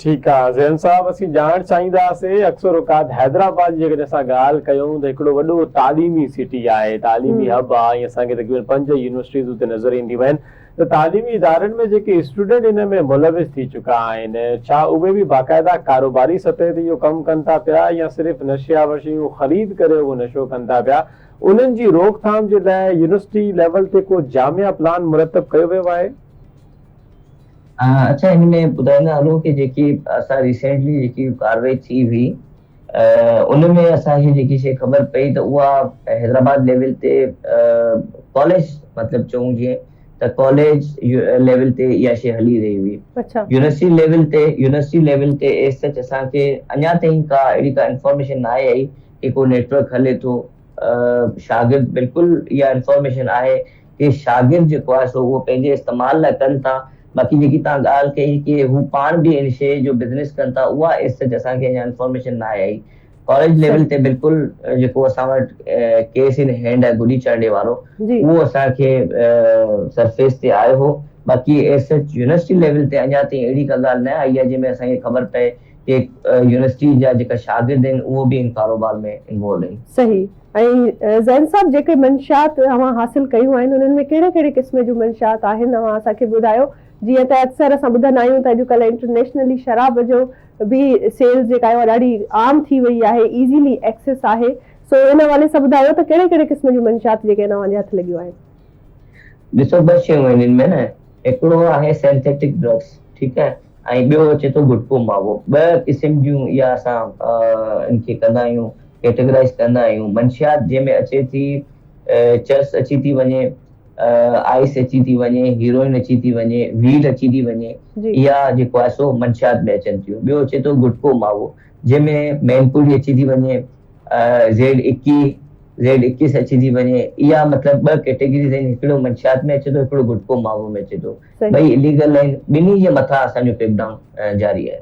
ٺيڪ آ زين صاحب اسين ڄاڻڻ چاهينداسين اڪثر اوقات حيدرآباد جي جيڪڏهن اسان ڳالهه ڪيون ته هڪڙو وڏو تعليمي سٽي آهي تعليمي هب آ ۽ اسان کي تقريبن پنج يونيورسٽيز اتي نظر اينديون آهن ته تعليمي ادارن ۾ جيڪي اسٽوڊنٽ ان ۾ ملوث ٿي چڪا آهن ڇا اهي به باقاعده ڪاروباري سطح تي اهو ڪم ڪن ٿا پيا يا صرف نشي آور شيون خريد ڪري اهو نشو ڪن ٿا پيا انهن جي روڪٿام جي لاء يونيورسٽي ليول تي ڪو جامع پلان مرتب ڪيو ويو آهي؟ اڇا هن ۾ ٻڌائيندا هلون ڪي جيڪي اسان ريسينٽلي جيڪي ڪاروائي ٿي هئي ان ۾ اسان کي جيڪي شيء خبر پئي ته اها حيدرآباد ليول تي ڪاليج مطلب چئون جيئن ته ڪاليج ليول تي اها شيء هلي رهي هئي يونيورسٽي ليول تي يونيورسٽي ليول تي ايز سچ اسان کي اڃا تائين ڪا اهڙي ڪا انفارميشن ناهي آئي ڪي ڪو نيٽورڪ هلي ٿو شاگرد بلڪل اها انفارميشن آهي ڪي شاگرد جيڪو آهي سو اهو پنهنجي استعمال لاء ڪن ٿا باقي جيڪي توهان ڳالهه ڪئي ڪي هو پاڻ به ان شيء جو بزنس ڪن ٿا اها ايز سچ اسان کي اڃا انفارميشن ناهي آئي ڪاليج ليول تي بلڪل جيڪو اسان وٽ ڪيس ان هينڊ آهي گڏي چانڊيي وارو اهو اسان کي سرفيس تي آيو هو باقي ايز سچ يونيورسٽي ليول تي اڃا تائين اهڙي ڪا ڳالهه نه آئي آهي جنهن ۾ اسان کي خبر پئي ڪي يونيورسٽي جا جيڪا شاگرد آهن اهو به ان ڪاروبار ۾ انوالوڊ آهن. صحيح ۽ زين صاحب جيڪي منشيات اوهان حاصل ڪيون آهن انهن ۾ ڪهڙي ڪهڙي قسم جون منشيات آهن اوهان اسان کي ٻڌايو جيئن ته اڪثر اسان ٻڌندا آهيون ته اڄڪلهه انٽرنيشنلي شراب جو به سيلز جيڪا آهي اها ڏاڍي عام ٿي وئي آهي ايزيلي ايڪسيس آهي سو ان حوالي سان ٻڌايو ته ڪهڙي ڪهڙي قسم جون منشيات جيڪي آهن اوهان جي هٿ لڳيون آهن. ڏسو ٻه شيون آهن ان ۾ نه هڪڙو آهي سينٿيٽڪ ڊرگس ٺيڪ آهي ۽ ٻيو اچي ٿو گٽڪو ماوو ٻه قسم جون اها اسان ان کي ڪندا آهيون ڪيٽيگرائز ڪندا آهيون منشيات جنهن ۾ اچي ٿي چرس اچي ٿي وڃي آئس اچي ٿي وڃي هيروئن اچي ٿي وڃي ويڊ اچي ٿي وڃي اها جيڪو آهي سو منشيات ۾ اچن ٿيون ٻيو اچي ٿو گٽڪو ماوو جنهن ۾ مينپوري اچي ٿي وڃي زيڊ اڪي زيڊ اڪيس اچي ٿي وڃي اها مطلب ٻه ڪيٽيگريز آهن هڪڙو منشيات ۾ اچي ٿو هڪڙو گٽڪو ماوو ۾ اچي ٿو ٻئي اليگل آهن ٻنهي جي مٿان اسان جو ڪريڪ ڊائون جاري آهي.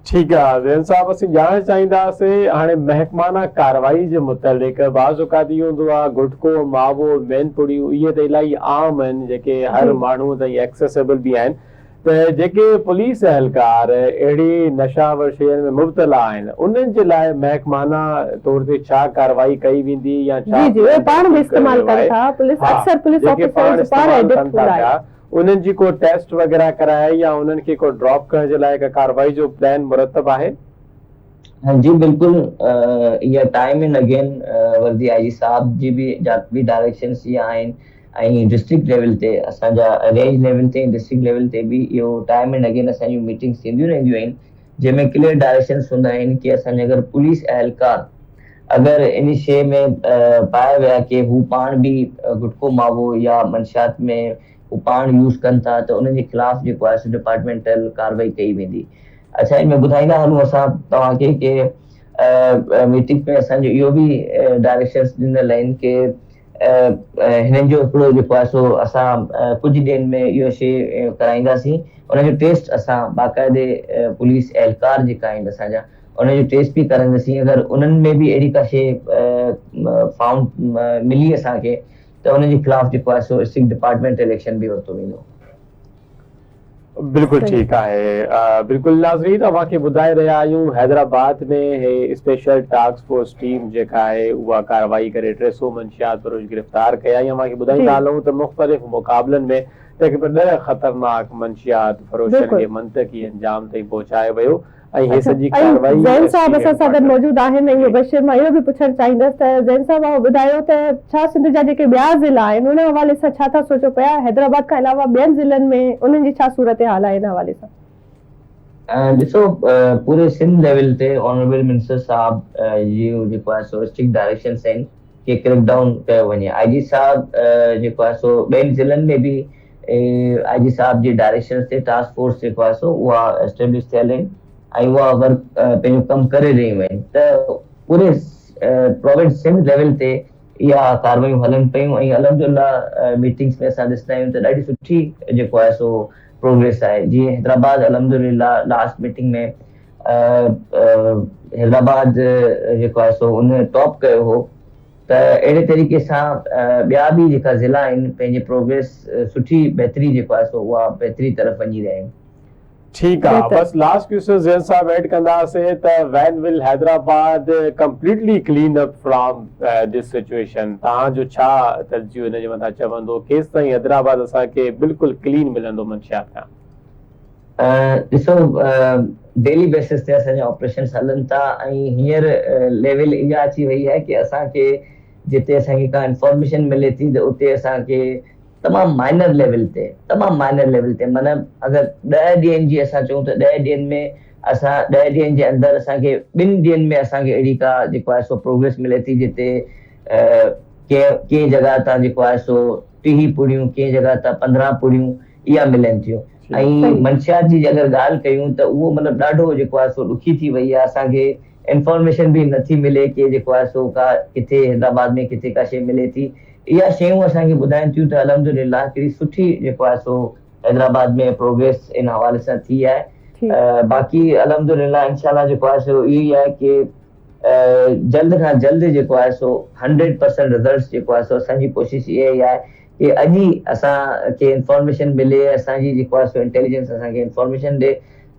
ٺيڪ آ زين صاحب اسين ڄاڻڻ چاهينداسين هاڻي محڪمانه ڪارروائي جي متعلق بعض اوقات اهو هوندو آ گٽڪو ماوو مين پڙيون اهي ته الاهي عام آهن جيڪي هر ماڻهو تائين ايڪسيسبل به آهن. ته جيڪي پوليس اهلڪار اهڙي نشا آور شين ۾ مبتلا آهن انهن جي لاء محڪمانه طور تي ڇا ڪارروائي ڪئي ويندي يا ڇا جي جي اهي پاڻ به استعمال ڪن ٿا پوليس ها اڪثر پوليس جيڪي پاڻ آفيسرز پاڻ استعمال ايڊڪٽ ڪن ٿا هوندا پيا آهن. انهن جي ڪو ٽيسٽ وغيره ڪرائي يا انهن کي ڪو ڊراپ ڪرڻ جي لاء ڪا ڪارروائي جو پلان مرتب آهي؟ جي بلڪل اها ٽائيم اينڊ اگين وردي آء جي صاحب جي به جا به ڊائريڪشنس اها آهن ۽ ڊسٽرڪٽ ليول تي اسان جا رينج ليول تي ۽ ڊسٽرڪٽ ليول تي به اهو ٽائيم اينڊ اگين اسان جون ميٽنگس ٿينديون رهنديون آهن جنهن ۾ ڪليئر ڊائريڪشنس هوندا آهن ڪي اسان جا اگر پوليس اهلڪار اگر ان شيء ۾ پايا ويا ڪي هو پاڻ به گٽڪو ماوو يا منشيات ۾ هو پاڻ يوز ڪن ٿا ته انهن جي خلاف جيڪو آهي سو ڊپارٽمينٽل ڪارروائي ڪئي ويندي اڇا ان ۾ ٻڌائيندا هلون اسان توهان کي ڪي ميٽنگ ۾ اسان جو اهو به ڊائريڪشنس ڏنل آهن ڪي هنن جو هڪڙو جيڪو آهي سو اسان ڪجهه ڏينهن ۾ اهو شي ڪرائينداسين ان جو ٽيسٽ اسان باقاعدي پوليس اهلڪار جيڪا آهن اسان جا ان جو ٽيسٽ به ڪرائينداسين اگر انهن ۾ به اهڙي ڪا شي فائونڊ ملي اسان کي ته ان جي خلاف جيڪو آهي سو اسٽرڪٽ ڊپارٽمينٽل ايڪشن به ورتو ويندو. بلڪل ٺيڪ آهي بلڪل ناظرين اوهان کي ٻڌائي رهيا آهيون حيدرآباد ۾ هي اسپيشل ٽاسڪ فورس ٽيم جيڪا آهي اها ڪارروائي ڪري 300 منشيات فروش گرفتار ڪيا ۽ اوهان کي ٻڌائيندا هلون ته مختلف مقابلن ۾ تقريبن 10 خطرناڪ منشيات فروشن کي منطقي انجام تائين پهچايو ويو ۽ هي سڄي ڪارروائي ۽ زين ايس صاحب پي اسان سان گڏ هيڊ موجود آهن ۽ مبشر مان اهو به پڇڻ چاهيندس ته زين صاحب اوهان ٻڌايو ته ڇا سنڌ جا جيڪي ٻيا ضلعا آهن ان حوالي سان ڇا ٿا سوچو پيا حيدرآباد کان علاوه ٻين ضلعن ۾ انهن جي ڇا صورتحال آهي ان حوالي سان. ڏسو پوري سنڌ ليول تي آنريبل منسٽر صاحب جي جيڪو آهي سو اسٽرڪٽ ڊائريڪشنس آهن ڪي ڪريڪ ڊائون ڪيو وڃي آء جي صاحب جيڪو آهي سو ٻين ضلعن ۾ به آء جي صاحب جي ڊائريڪشنز تي ٽاسڪ فورس جيڪو آهي سو اها اسٽيبلش ٿيل آهن ۽ اها ورڪ پنهنجو ڪم ڪري رهيون آهن ته پوري پروونس سنڌ ليول تي اها ڪاروايون هلن پيون ۽ الحمد لله ميٽنگس ۾ اسان ڏسندا آهيون ته ڏاڍي سٺي جيڪو آهي سو پروگريس آهي جيئن حيدرآباد الحمد لله لاسٽ ميٽنگ ۾ حيدرآباد جيڪو آهي سو ان ٽاپ ڪيو هو ته اهڙي طريقي سان ٻيا به جيڪا ضلعا آهن پنهنجي پروگريس سٺي بهتري جيڪو آهي سو اها بهتري طرف وڃي رهيا آهن. ٺيڪ آ بس لاسٽ ڪويسچن زين صاحب ايڊ ڪنداسي ته when will Hyderabad completely clean up from this situation توهان جو ڇا تجزيو ان جي مٿان چوندو ڪيستائين حيدرآباد اسان کي بلڪل ڪلين ملندو منشيات کان. ڏسو ڊيلي بيسس تي اسان جا آپريشنس هلن ٿا ۽ هينئر ليول اها اچي وئي آهي ڪي اسان کي جتي اسان کي ڪا انفارميشن ملي ٿي ته اتي اسان کي تمام مائنر ليول تي تمام مائنر ليول تي معنيٰ اگر ڏهه ڏينهن جي اسان چئون ته ڏهه ڏينهن ۾ اسان ڏهه ڏينهن جي اندر اسان کي ٻن ڏينهن ۾ اسان کي اهڙي ڪا جيڪو آهي سو پروگريس ملي ٿي جتي ڪنهن ڪنهن جڳهه تان جيڪو آهي سو 30 پڙيون ڪنهن جڳهه تان 15 پڙيون اها ملن ٿيون ۽ منشيات جي اگر ڳالهه ڪيون ته اهو مطلب ڏاڍو جيڪو آهي سو ڏکي ٿي وئي آهي اسان کي انفارميشن به نٿي ملي ڪي جيڪو آهي سو ڪا ڪٿي حيدرآباد ۾ ڪٿي ڪا شي ملي ٿي اها شيون اسان کي ٻڌائين ٿيون ته الحمد لله هڪڙي سٺي جيڪو آهي سو حيدرآباد ۾ پروگريس ان حوالي سان ٿي آهي باقي الحمد لله انشاء الله جيڪو آهي سو اهو ئي آهي ڪي جلد کان جلد جيڪو آهي سو 100% رزلٽس جيڪو آهي سو اسان جي ڪوشش اها ئي آهي ڪي اڄ ئي اسان کي انفارميشن ملي اسان جي جيڪو آهي سو انٽيليجنس اسان کي انفارميشن ڏي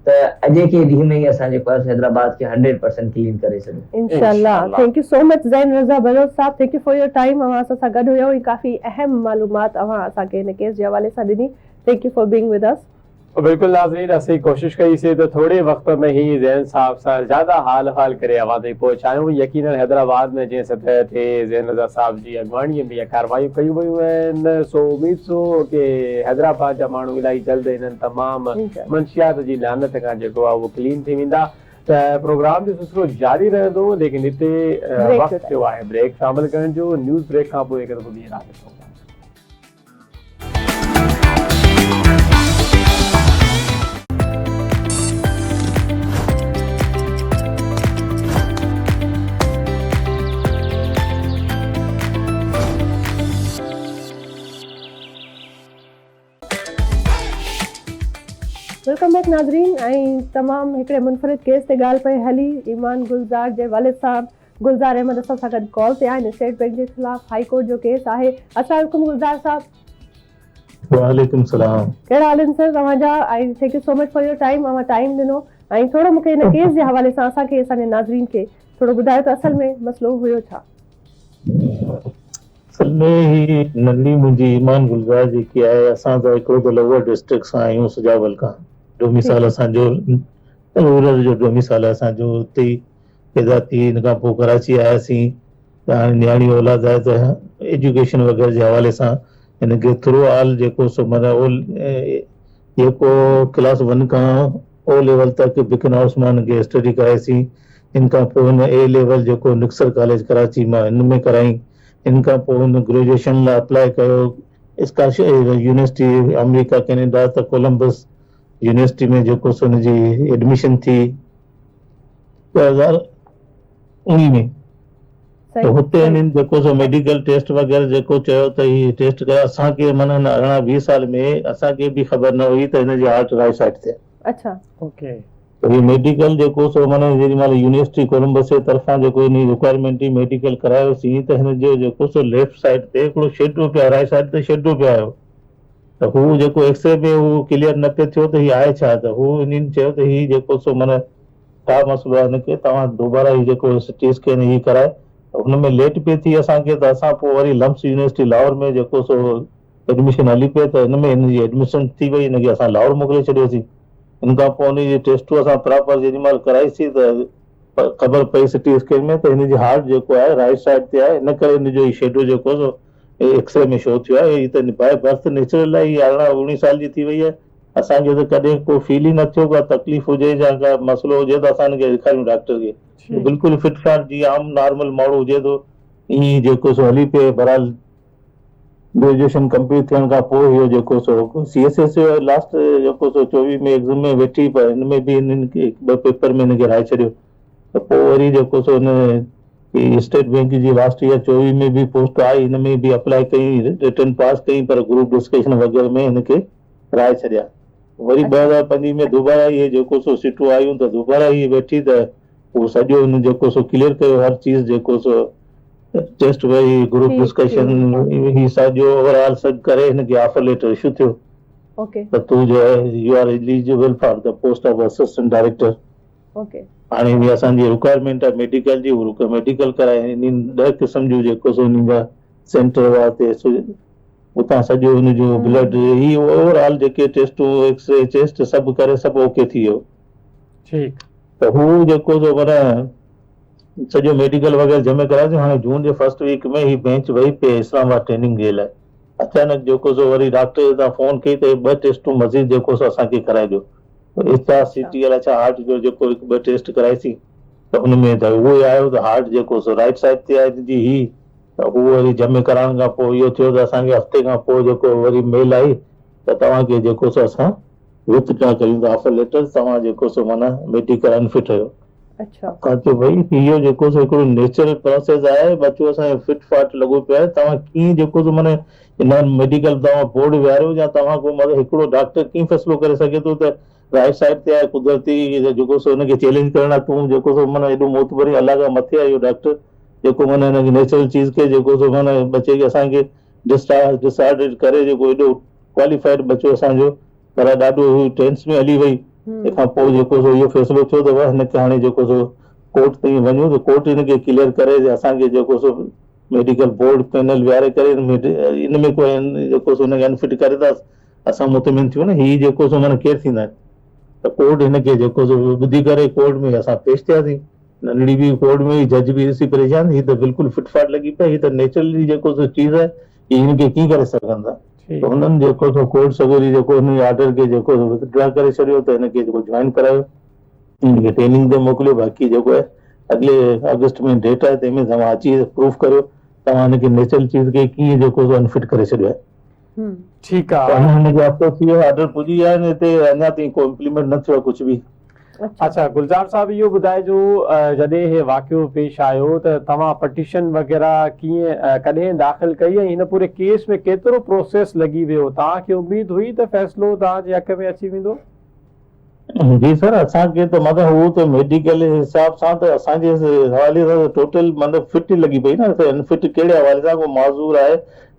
ته اڄوڪي ڏينهن ۾ ئي اسان جيڪو آهي سو حيدرآباد کي 100% ڪلين ڪري سگهون. انشاء الله thank you so much Zain Raza Baloch صاحب thank you for your time اوهان اسان سان گڏ هيو ۽ ڪافي اهم معلومات اوهان اسان کي هن ڪيس جي حوالي سان ڏني thank you for being with us. بلڪل ناظرين اسين ڪوشش ڪئي سي ته ٿوري وقت ۾ هي زين صاحب سان زياده حال احوال ڪري اوهان تائين پهچايون يقينن حيدرآباد ۾ جنهن سطح تي زين رضا صاحب جي اڳواڻي ۾ اها ڪاروايون ڪيون ويون آهن سو اميد سو ڪي حيدرآباد جا ماڻهو الائي جلد انهن تمام منشيات جي لعنت کان جيڪو آهي اهو ڪلين ٿي ويندا ته پروگرام جو سلسلو جاري رهندو ليڪن هتي وقت ٿيو آهي بريڪ شامل ڪرڻ جو نيوز بريڪ کان پوء هڪ دفعو ٻيهر حاضر ٿيون ٿا. Welcome back ناظرين ۽ تمام هڪڙي منفرد ڪيس تي ڳالهه پئي هلي ايمان گلزار جي والد صاحب گلزار احمد اسان سان گڏ ڪال تي آهن اسٽيٽ بينڪ جي خلاف هائي ڪورٽ جو ڪيس آهي السلام عليڪم گلزار صاحب. وعليڪم السلام. ڪهڙا حال آهن سر توهان جا ۽ thank you so much for your time اوهان ٽائيم ڏنو ۽ ٿورو مونکي هن ڪيس جي حوالي سان اسان کي اسان جي ناظرين کي ٿورو ٻڌايو ته اصل ۾ مسئلو هيو ڇا؟ اصل ۾ هي ننڍڙي منهنجي ايمان گلزار جيڪي آهي اسان ته هڪڙو ته لوئر ڊسٽرڪٽ سان آهيون سجاول کان ڊوميسال اسان جو رورل جو ڊوميسال آهي اسان جو اتي ئي پيدا ٿي ان کان پوء ڪراچي آياسين ته هاڻي نياڻي اولاد آهي ته ايجوڪيشن وغيره جي حوالي سان هن کي ٿرو آل جيڪو سو معنيٰ او جيڪو ڪلاس ون کان او ليول تڪ بڪن هائوس مان هن کي اسٽڊي ڪرائيسين ان کان پوء هن اي ليول جيڪو نڪسر ڪاليج ڪراچي مان هن ۾ ڪرائين ان کان پوء هن گريجوئيشن لاء اپلاء ڪيو اسڪاش يونيورسٽي آمريڪا ڪينيڊا ته ڪولمبس يونيورسٽي ۾ جيڪو سو هن جي ايڊميشن ٿي 2019 ۾ ته هتي هنن جيڪو سو ميڊيڪل ٽيسٽ وغيره جيڪو چيو ته هي ٽيسٽ ڪيو اسان کي معنيٰ هن 18 20 سال ۾ اسان کي به خبر نه هئي ته هن جي هارٽ رائٽ سائيڊ تي آهي. اڇا. اوڪي. ته هي ميڊيڪل جيڪو سو معنيٰ جيڏي مهل يونيورسٽي ڪولمبس جي طرفان جيڪو هن جي رڪوائرمينٽ هئي ميڊيڪل ڪرايوسين ته هن جو جيڪو سو ليفٽ سائيڊ تي هڪڙو شيڊو پيو رائٽ سائيڊ تي شيڊو پيو آيو ته هو جيڪو ايڪسري ۾ هو ڪليئر نه پيو ٿيو ته هي آهي ڇا ته هو هنن چيو ته هي جيڪو سو معنيٰ ڇا مسئلو آهي هن کي توهان دوباره هي جيڪو سي ٽي اسڪين هي ڪرائي ته هن ۾ ليٽ پئي ٿي اسان کي ته اسان پوء وري لمس يونيورسٽي لاهور ۾ جيڪو سو ايڊميشن هلي پئي ته هن ۾ هن جي ايڊميشن ٿي وئي هن کي اسان لاهور موڪلي ڇڏيوسين ان کان پوء ان جي ٽيسٽون اسان پراپر جيڏي مهل ڪرائيسين ته خبر پئي سي ٽي اسڪين ۾ ته هن جي هارٽ جيڪو آهي رائٽ سائيڊ تي آهي ان ڪري هن جو هي شيڊو جيڪو سو ايڪسري ۾ شو ٿيو آهي هي ته باء برٿ نيچرل آهي هي 18 19 سال جي ٿي وئي آهي اسان کي ته ڪڏهن ڪو فيل ئي نه ٿيو ڪا تڪليف هجي يا ڪا مسئلو هجي ته اسان هن کي ڏيکاريون ڊاڪٽر کي بلڪل فٽ فاٽ جيئن عام نارمل ماڻهو هجي ٿو ائين ئي جيڪو سو هلي پئي بهرحال گريجوئيشن ڪمپليٽ ٿيڻ کان پوء اهو جيڪو سو سي ايس ايس جو لاسٽ جيڪو سو 24 ۾ ايگزم ۾ ويٺي پر هن ۾ به هنن کي هڪ ٻه پيپر ۾ هن کي هرائي ڇڏيو ته پوء وري جيڪو سو هن اسٽيٽ بينڪ جي لاسٽ ايئر 24 ۾ به پوسٽ آئي هن ۾ به اپلائي ڪئي رٽن پاس ڪئي پر گروپ ڊسڪشن وغيره ۾ هن کي هرائي ڇڏيا. وري 2025 ۾ دوباره اهي جيڪو سو سيٽون آيون ته دوباره هي ويٺي ته اهو سڄو هن جيڪو سو ڪليئر ڪيو هر چيز جيڪو سو ٽيسٽ وئي گروپ ڊسڪشن هي سڄو اوور آل سڀ ڪري هن کي آفر ليٽر اشو ٿيو ته تون جو آهي you are eligible for the post of assistant director. هاڻي هي اسان جي رڪوائرمينٽ آهي ميڊيڪل جي هو ميڊيڪل ڪرائي انهن 10 قسم جون جيڪو سو انهن جا سينٽر هئا اتي اتان سڄو هن جو بلڊ هي اوور آل جيڪي ٽيسٽون ايڪسري چيسٽ سڀ ڪري سڀ اوڪي ٿي ويو. ٺيڪ. ته هو جيڪو سو معنيٰ سڄو ميڊيڪل وغيره جمع ڪرايوسين هاڻي جون جي فرسٽ ويڪ ۾ هي بينچ وئي پئي اسلام آباد ٽريننگ جي لاء اچانڪ جيڪو سو وري ڊاڪٽر جي تان فون ڪئي ته هي ٻه ٽيسٽون مزيد جيڪو سو اسان کي ڪرائي ڏيو ايڇ آر سي ٽي الائي ڇا هارٽ جو جيڪو هڪ ٻه ٽيسٽ ڪرائيسين ته ان ۾ ته اهو ئي آيو ته هارٽ جيڪو سو رائٽ سائيڊ تي آهي جي هي ته هو وري جمع ڪرائڻ کان پوء اهو ٿيو ته اسان کي هفتي کان پوء جيڪو وري ميل آئي ته توهان کي جيڪو سو اسان وٿ ڊرا ڪريون ٿا آفر ليٽر توهان جيڪو سو معنيٰ ميڊيڪل انفٽ آهيو. اسان چيو ڀئي اهو جيڪو سو هڪڙو نيچرل پراسيس آهي ٻچو اسان جو فٽ فاٽ لڳو پيو آهي توهان ڪيئن جيڪو سو معنيٰ نان ميڊيڪل توهان بورڊ ويهاريو يا توهان ڪو مطلب هڪڙو ڊاڪٽر ڪيئن فيصلو ڪري سگهي ٿو ته رائٽ سائيڊ تي آهي قدرتي جيڪو سو هن کي چئلينج ڪرڻ لاء تون جيڪو سو معنيٰ ايڏو معتبر الله کان مٿي آهي اهو ڊاڪٽر جيڪو معنيٰ هن کي نيچرل چيز کي جيڪو سو معنيٰ ٻچي کي اسان کي ڊسآرڊر ڪري جيڪو ايڏو ڪواليفائيڊ ٻچو اسان جو پر ڏاڍو هو ٽينس ۾ هلي وئي تنهن کان پوء جيڪو سو اهو فيصلو ٿيو ته هن کي هاڻي جيڪو سو ڪورٽ تائين وڃون ته ڪورٽ هن کي ڪليئر ڪري اسان کي جيڪو سو ميڊيڪل بورڊ پينل ويهاري ڪري ان ۾ ڪو جيڪو سو هن کي انفٽ ڪري ته اسان مطمئن ٿيون نه هي جيڪو سو معنيٰ ڪير ٿيندا آهن ته ڪورٽ هن کي جيڪو سو ٻڌي ڪري ڪورٽ ۾ اسان پيش ٿياسين ننڍڙي به ڪورٽ ۾ هئي جج به ڏسي پريشان هي ته بلڪل فٽ فاٽ لڳي پئي هي ته نيچرلي جيڪو سو چيز آهي هي هن کي ڪيئن ڪري سگهن ٿا ته هنن جيڪو سو ڪورٽ سڳوري جيڪو هن جي آرڊر کي جيڪو سو وٿ ڊرا ڪري ڇڏيو ته هن کي جيڪو جوائن ڪرايو هن کي ٽريننگ تي موڪليو باقي جيڪو آهي اڳلي آگسٽ ۾ ڊيٽ آهي تنهن ۾ توهان اچي پروف ڪريو توهان هن کي نيچرل چيز کي ڪيئن جيڪو سو انفٽ ڪري ڇڏيو آهي. ٺيڪ آ. هاڻي هن کي هفتو ٿي ويو آرڊر پڄي ويا آهن هتي اڃا تائين ڪو امپليمينٽ نه ٿيو آهي ڪجهه به. اڇا گلزار صاحب اهو ٻڌائجو جڏهن هي واقعو پيش آيو ته توهان پٽيشن وغيره ڪيئن ڪڏهن داخل ڪئي ۽ هن پوري ڪيس ۾ ڪيترو پروسيس لڳي ويو توهان کي اميد هئي ته فيصلو توهان جي حق ۾ اچي ويندو؟ جي سر اسان کي ته مطلب هو ته ميڊيڪل حساب سان ته اسان جي حوالي سان ته ٽوٽل مطلب فٽ ئي لڳي پئي نه انفٽ ڪهڙي حوالي سان ڪو معذور آهي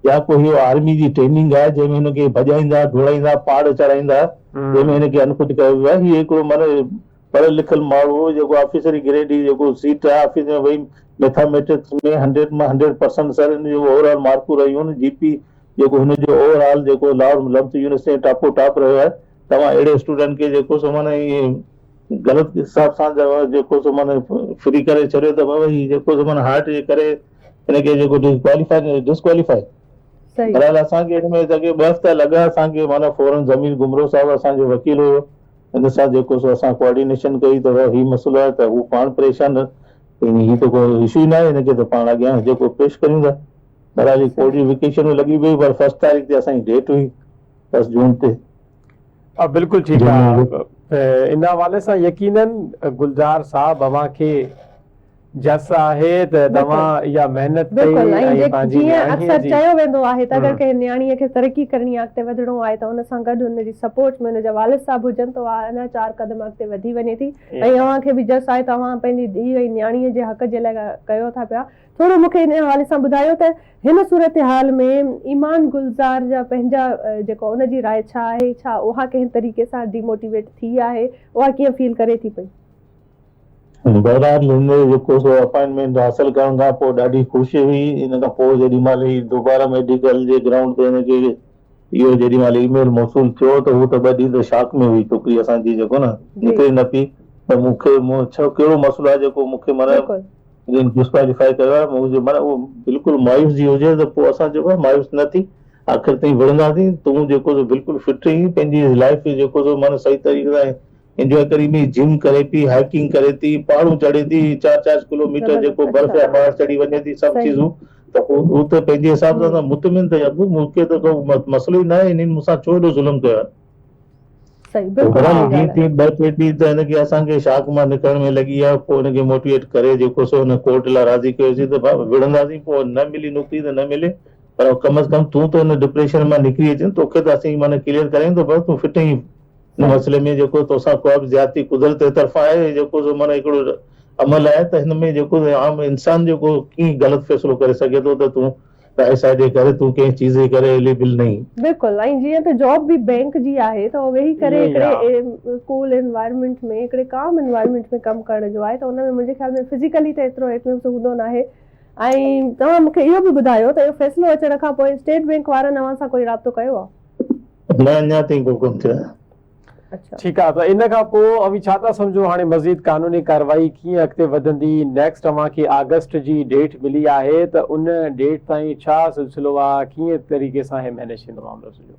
يا ڪو هيو آرمي جي ٽريننگ آهي جنهن ۾ هن کي ڀڄائيندا ڊوڙائيندا پاڙ چڙهائيندا جنهن ۾ هن کي انفٽ ڪيو ويو آهي هي هڪڙو مطلب پڙهيل لکيل ماڻهو هو جيڪو آفيسري گريڊ جي جيڪو سيٽ آهي آفيس ۾ ويهي ميٿاميٽڪس ۾ هنڊريڊ مان هنڊريڊ پرسنٽ سر هن جون اوور آل مارڪون رهيون آهن جي پي جيڪو هن جو اوور آل جيڪو لاهور لمس يونيورسٽي ۾ ٽاپو ٽاپ رهيو آهي توهان اهڙي اسٽوڊنٽ کي جيڪو سو معنيٰ ائين غلط حساب سان جيڪو سو معنيٰ فري ڪري ڇڏيو ته بابا هي جيڪو سو معنيٰ هارٽ جي ڪري هن کي جيڪو ڊسڪواليفائي ڊسڪواليفائي بهرحال اسان کي هن ۾ جيڪي ٻه هفتا لڳا اسان کي معنيٰ فورن ضمير گمرو صاحب اسان جو وڪيل هيو هن سان جيڪو سو اسان ڪوآرڊينيشن ڪئي ته هي مسئلو آهي ته هو پاڻ پريشان هي ته ڪو اشو ئي ناهي هن کي ته پاڻ اڳيان جيڪو پيش ڪريون ٿا بهرحال هي ڪورٽ جي ويڪيشن لڳي پئي پر فرسٽ تاريخ تي اسان جي ڊيٽ هئي بس جون تي. بلڪل ٺيڪ آ ان حوالي سان يقينن گلزار صاحب اوهان کي جس آهي ته توهان اها محنت ڪئي ۽ پنهنجي جيئن اڪثر چيو ويندو آهي ته اگر ڪنهن نياڻي کي ترقي ڪرڻي آهي اڳتي وڌڻو آهي ته ان سان گڏ ان جي سپورٽ ۾ ان جا والد صاحب هجن ته اها اڃا چار قدم اڳتي وڌي وڃي ٿي ۽ اوهان کي به جس آهي ته اوهان پنهنجي ڌيء ۽ نياڻي جي حق جي لاء ڪيو ٿا پيا ٿورو مون کي ان حوالي سان ٻڌايو ته هن صورتحال ۾ ايمان گلزار جا پنهنجا جيڪو ان جي راء ڇا آهي، ڇا اها ڪنهن طريقي سان ڊي موٽيويٽ ٿي آهي، اها ڪيئن فيل ڪري ٿي پئي؟ بهرحال هن جيڪو سو اپائنٽمينٽ حاصل ڪرڻ کان پوء ڏاڍي خوش هئي، ان کان پوء جيڏي مهل هي دوباره ميڊيڪل جي گرائونڊ تي هن کي اهو جيڏي مهل اي ميل موصول ٿيو ته هو ته ٻه ڏينهن ته شاڪ ۾ هئي ڇوڪري اسان جي جيڪو نه نڪري نه پئي ته مون کي مون ڇو ڪهڙو مسئلو آهي جيڪو مون کي معنيٰ جن ڊسڪواليفائي ڪيو آهي مون چيو معنيٰ اهو بلڪل مايوس جي هجي ته پوء اسان چيو ڀاء مايوس نه ٿي آخر تائين وڙهنداسين تون جيڪو سو بلڪل فٽ رهين پنهنجي لائف جيڪو سو معنيٰ صحيح طريقي سان انجواء ڪرين پئي جم ڪري پئي هائيڪنگ ڪري ٿي پهاڙون چڙهي ٿي چار چار ڪلو ميٽر جيڪو برف جا پهاڙ چڙهي وڃي ٿي سڀ چيزون ته پوء هو ته پنهنجي حساب سان ته مطمئن ته ابو مون کي ته ڪو مسئلو ئي ناهي انهن مون سان ڇو ايڏو ظلم ڪيو آهي. صحيح بلڪل صحيح ڳالهه جيئن تيئن ٻه ٽي ڏينهن ته هن کي اسان کي شاڪ مان نڪرڻ ۾ لڳي ويا پوء هن کي موٽيويٽ ڪري جيڪو سو هن ڪورٽ لاء راضي ڪيوسين ته ڀاء وڙهنداسين پوء نه ملي نوڪري ته نه ملي پر ڪم از ڪم تون ته هن ڊپريشن مان نڪري اچين توکي ته اسين معنيٰ ڪليئر ڪرايون ته ڀاء تون فٽ آهين هن مسئلي ۾ جيڪو توسان ڪا به زيادتي قدرت جي طرفان آهي جيڪو سو معنيٰ هڪڙو عمل آهي ته هن ۾ جيڪو عام انسان جيڪو ڪيئن غلط فيصلو ڪري سگهي ٿو ته تون پئسا جي ڪري تون ڪنهن چيز جي ڪري ايليبل نه آهين. بلڪل ۽ جيئن ته جاب به بينڪ جي آهي ته اهو ويهي ڪري هڪڙي ڪول انوائرمينٽ ۾ هڪڙي ڪام انوائرمينٽ ۾ ڪم ڪرڻ جو آهي ته ان ۾ منهنجي خيال ۾ فزيڪلي ته ايترو ايٽمس هوندو ناهي ۽ توهان مونکي اهو به ٻڌايو ته اهو فيصلو اچڻ کان پوء اسٽيٽ بينڪ وارن اوهان سان ڪوئي رابطو ڪيو آهي؟ نه اڃا تائين ڪو ڪونه ٿيو آهي. ٺيڪ آ ته ان کان پوء اوهين ڇا ٿا سمجهو هاڻي مزيد قانوني ڪارروائي ڪيئن اڳتي وڌندي نيڪسٽ اوهان کي آگسٽ جي ڊيٽ ملي آهي ته ان ڊيٽ تائين ڇا سلسلو آ ڪيئن طريقي سان هي مينيج ٿيندو معاملو سڄو.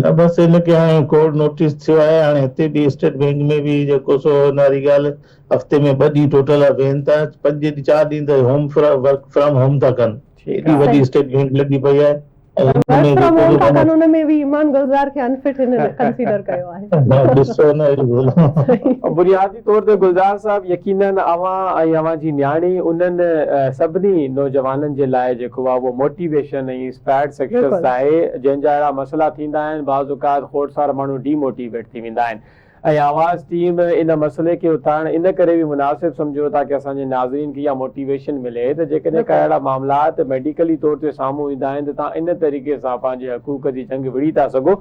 نه بس ان کي هاڻي ڪورٽ نوٽيس ٿيو آهي هاڻي هتي به اسٽيٽ بينڪ ۾ به جيڪو سو ان واري ڳالهه هفتي ۾ ٻه ڏينهن ٽوٽل ويهن ٿا پنج چار ڏينهن ته هوم ورڪ فرام هوم ٿا ڪن ايڏي وڏي اسٽيٽ بينڪ لڳي پئي آهي ورڪ فرام هوم ٿا ڪن ان ۾ به ايمان گلزار کي انفٽ هنن ڪنسيڊر ڪيو آهي. ڏسو نه اهڙو ظلم. بنيادي طور تي گلزار صاحب يقينن اوهان ۽ اوهان جي نياڻي انهن سڀني نوجوانن جي لاء جيڪو آهي اهو موٽيويشن ۽ انسپائرڊ سڪسيس آهي جنهن جا اهڙا مسئلا ٿيندا آهن بعض اوقات کوڙ سارا ماڻهو ڊي موٽيويٽ ٿي ويندا آهن ۽ آواز ٽيم ان مسئلي کي اٿارڻ ان ڪري به مناسب سمجهيو تاڪه اسان جي ناظرين کي اها موٽيويشن ملي ته جيڪڏهن ڪا اهڙا معاملات ميڊيڪلي طور تي سامهون ايندا آهن ته توهان ان طريقي سان پنهنجي حقوق جي جنگ وڙهي ٿا سگهو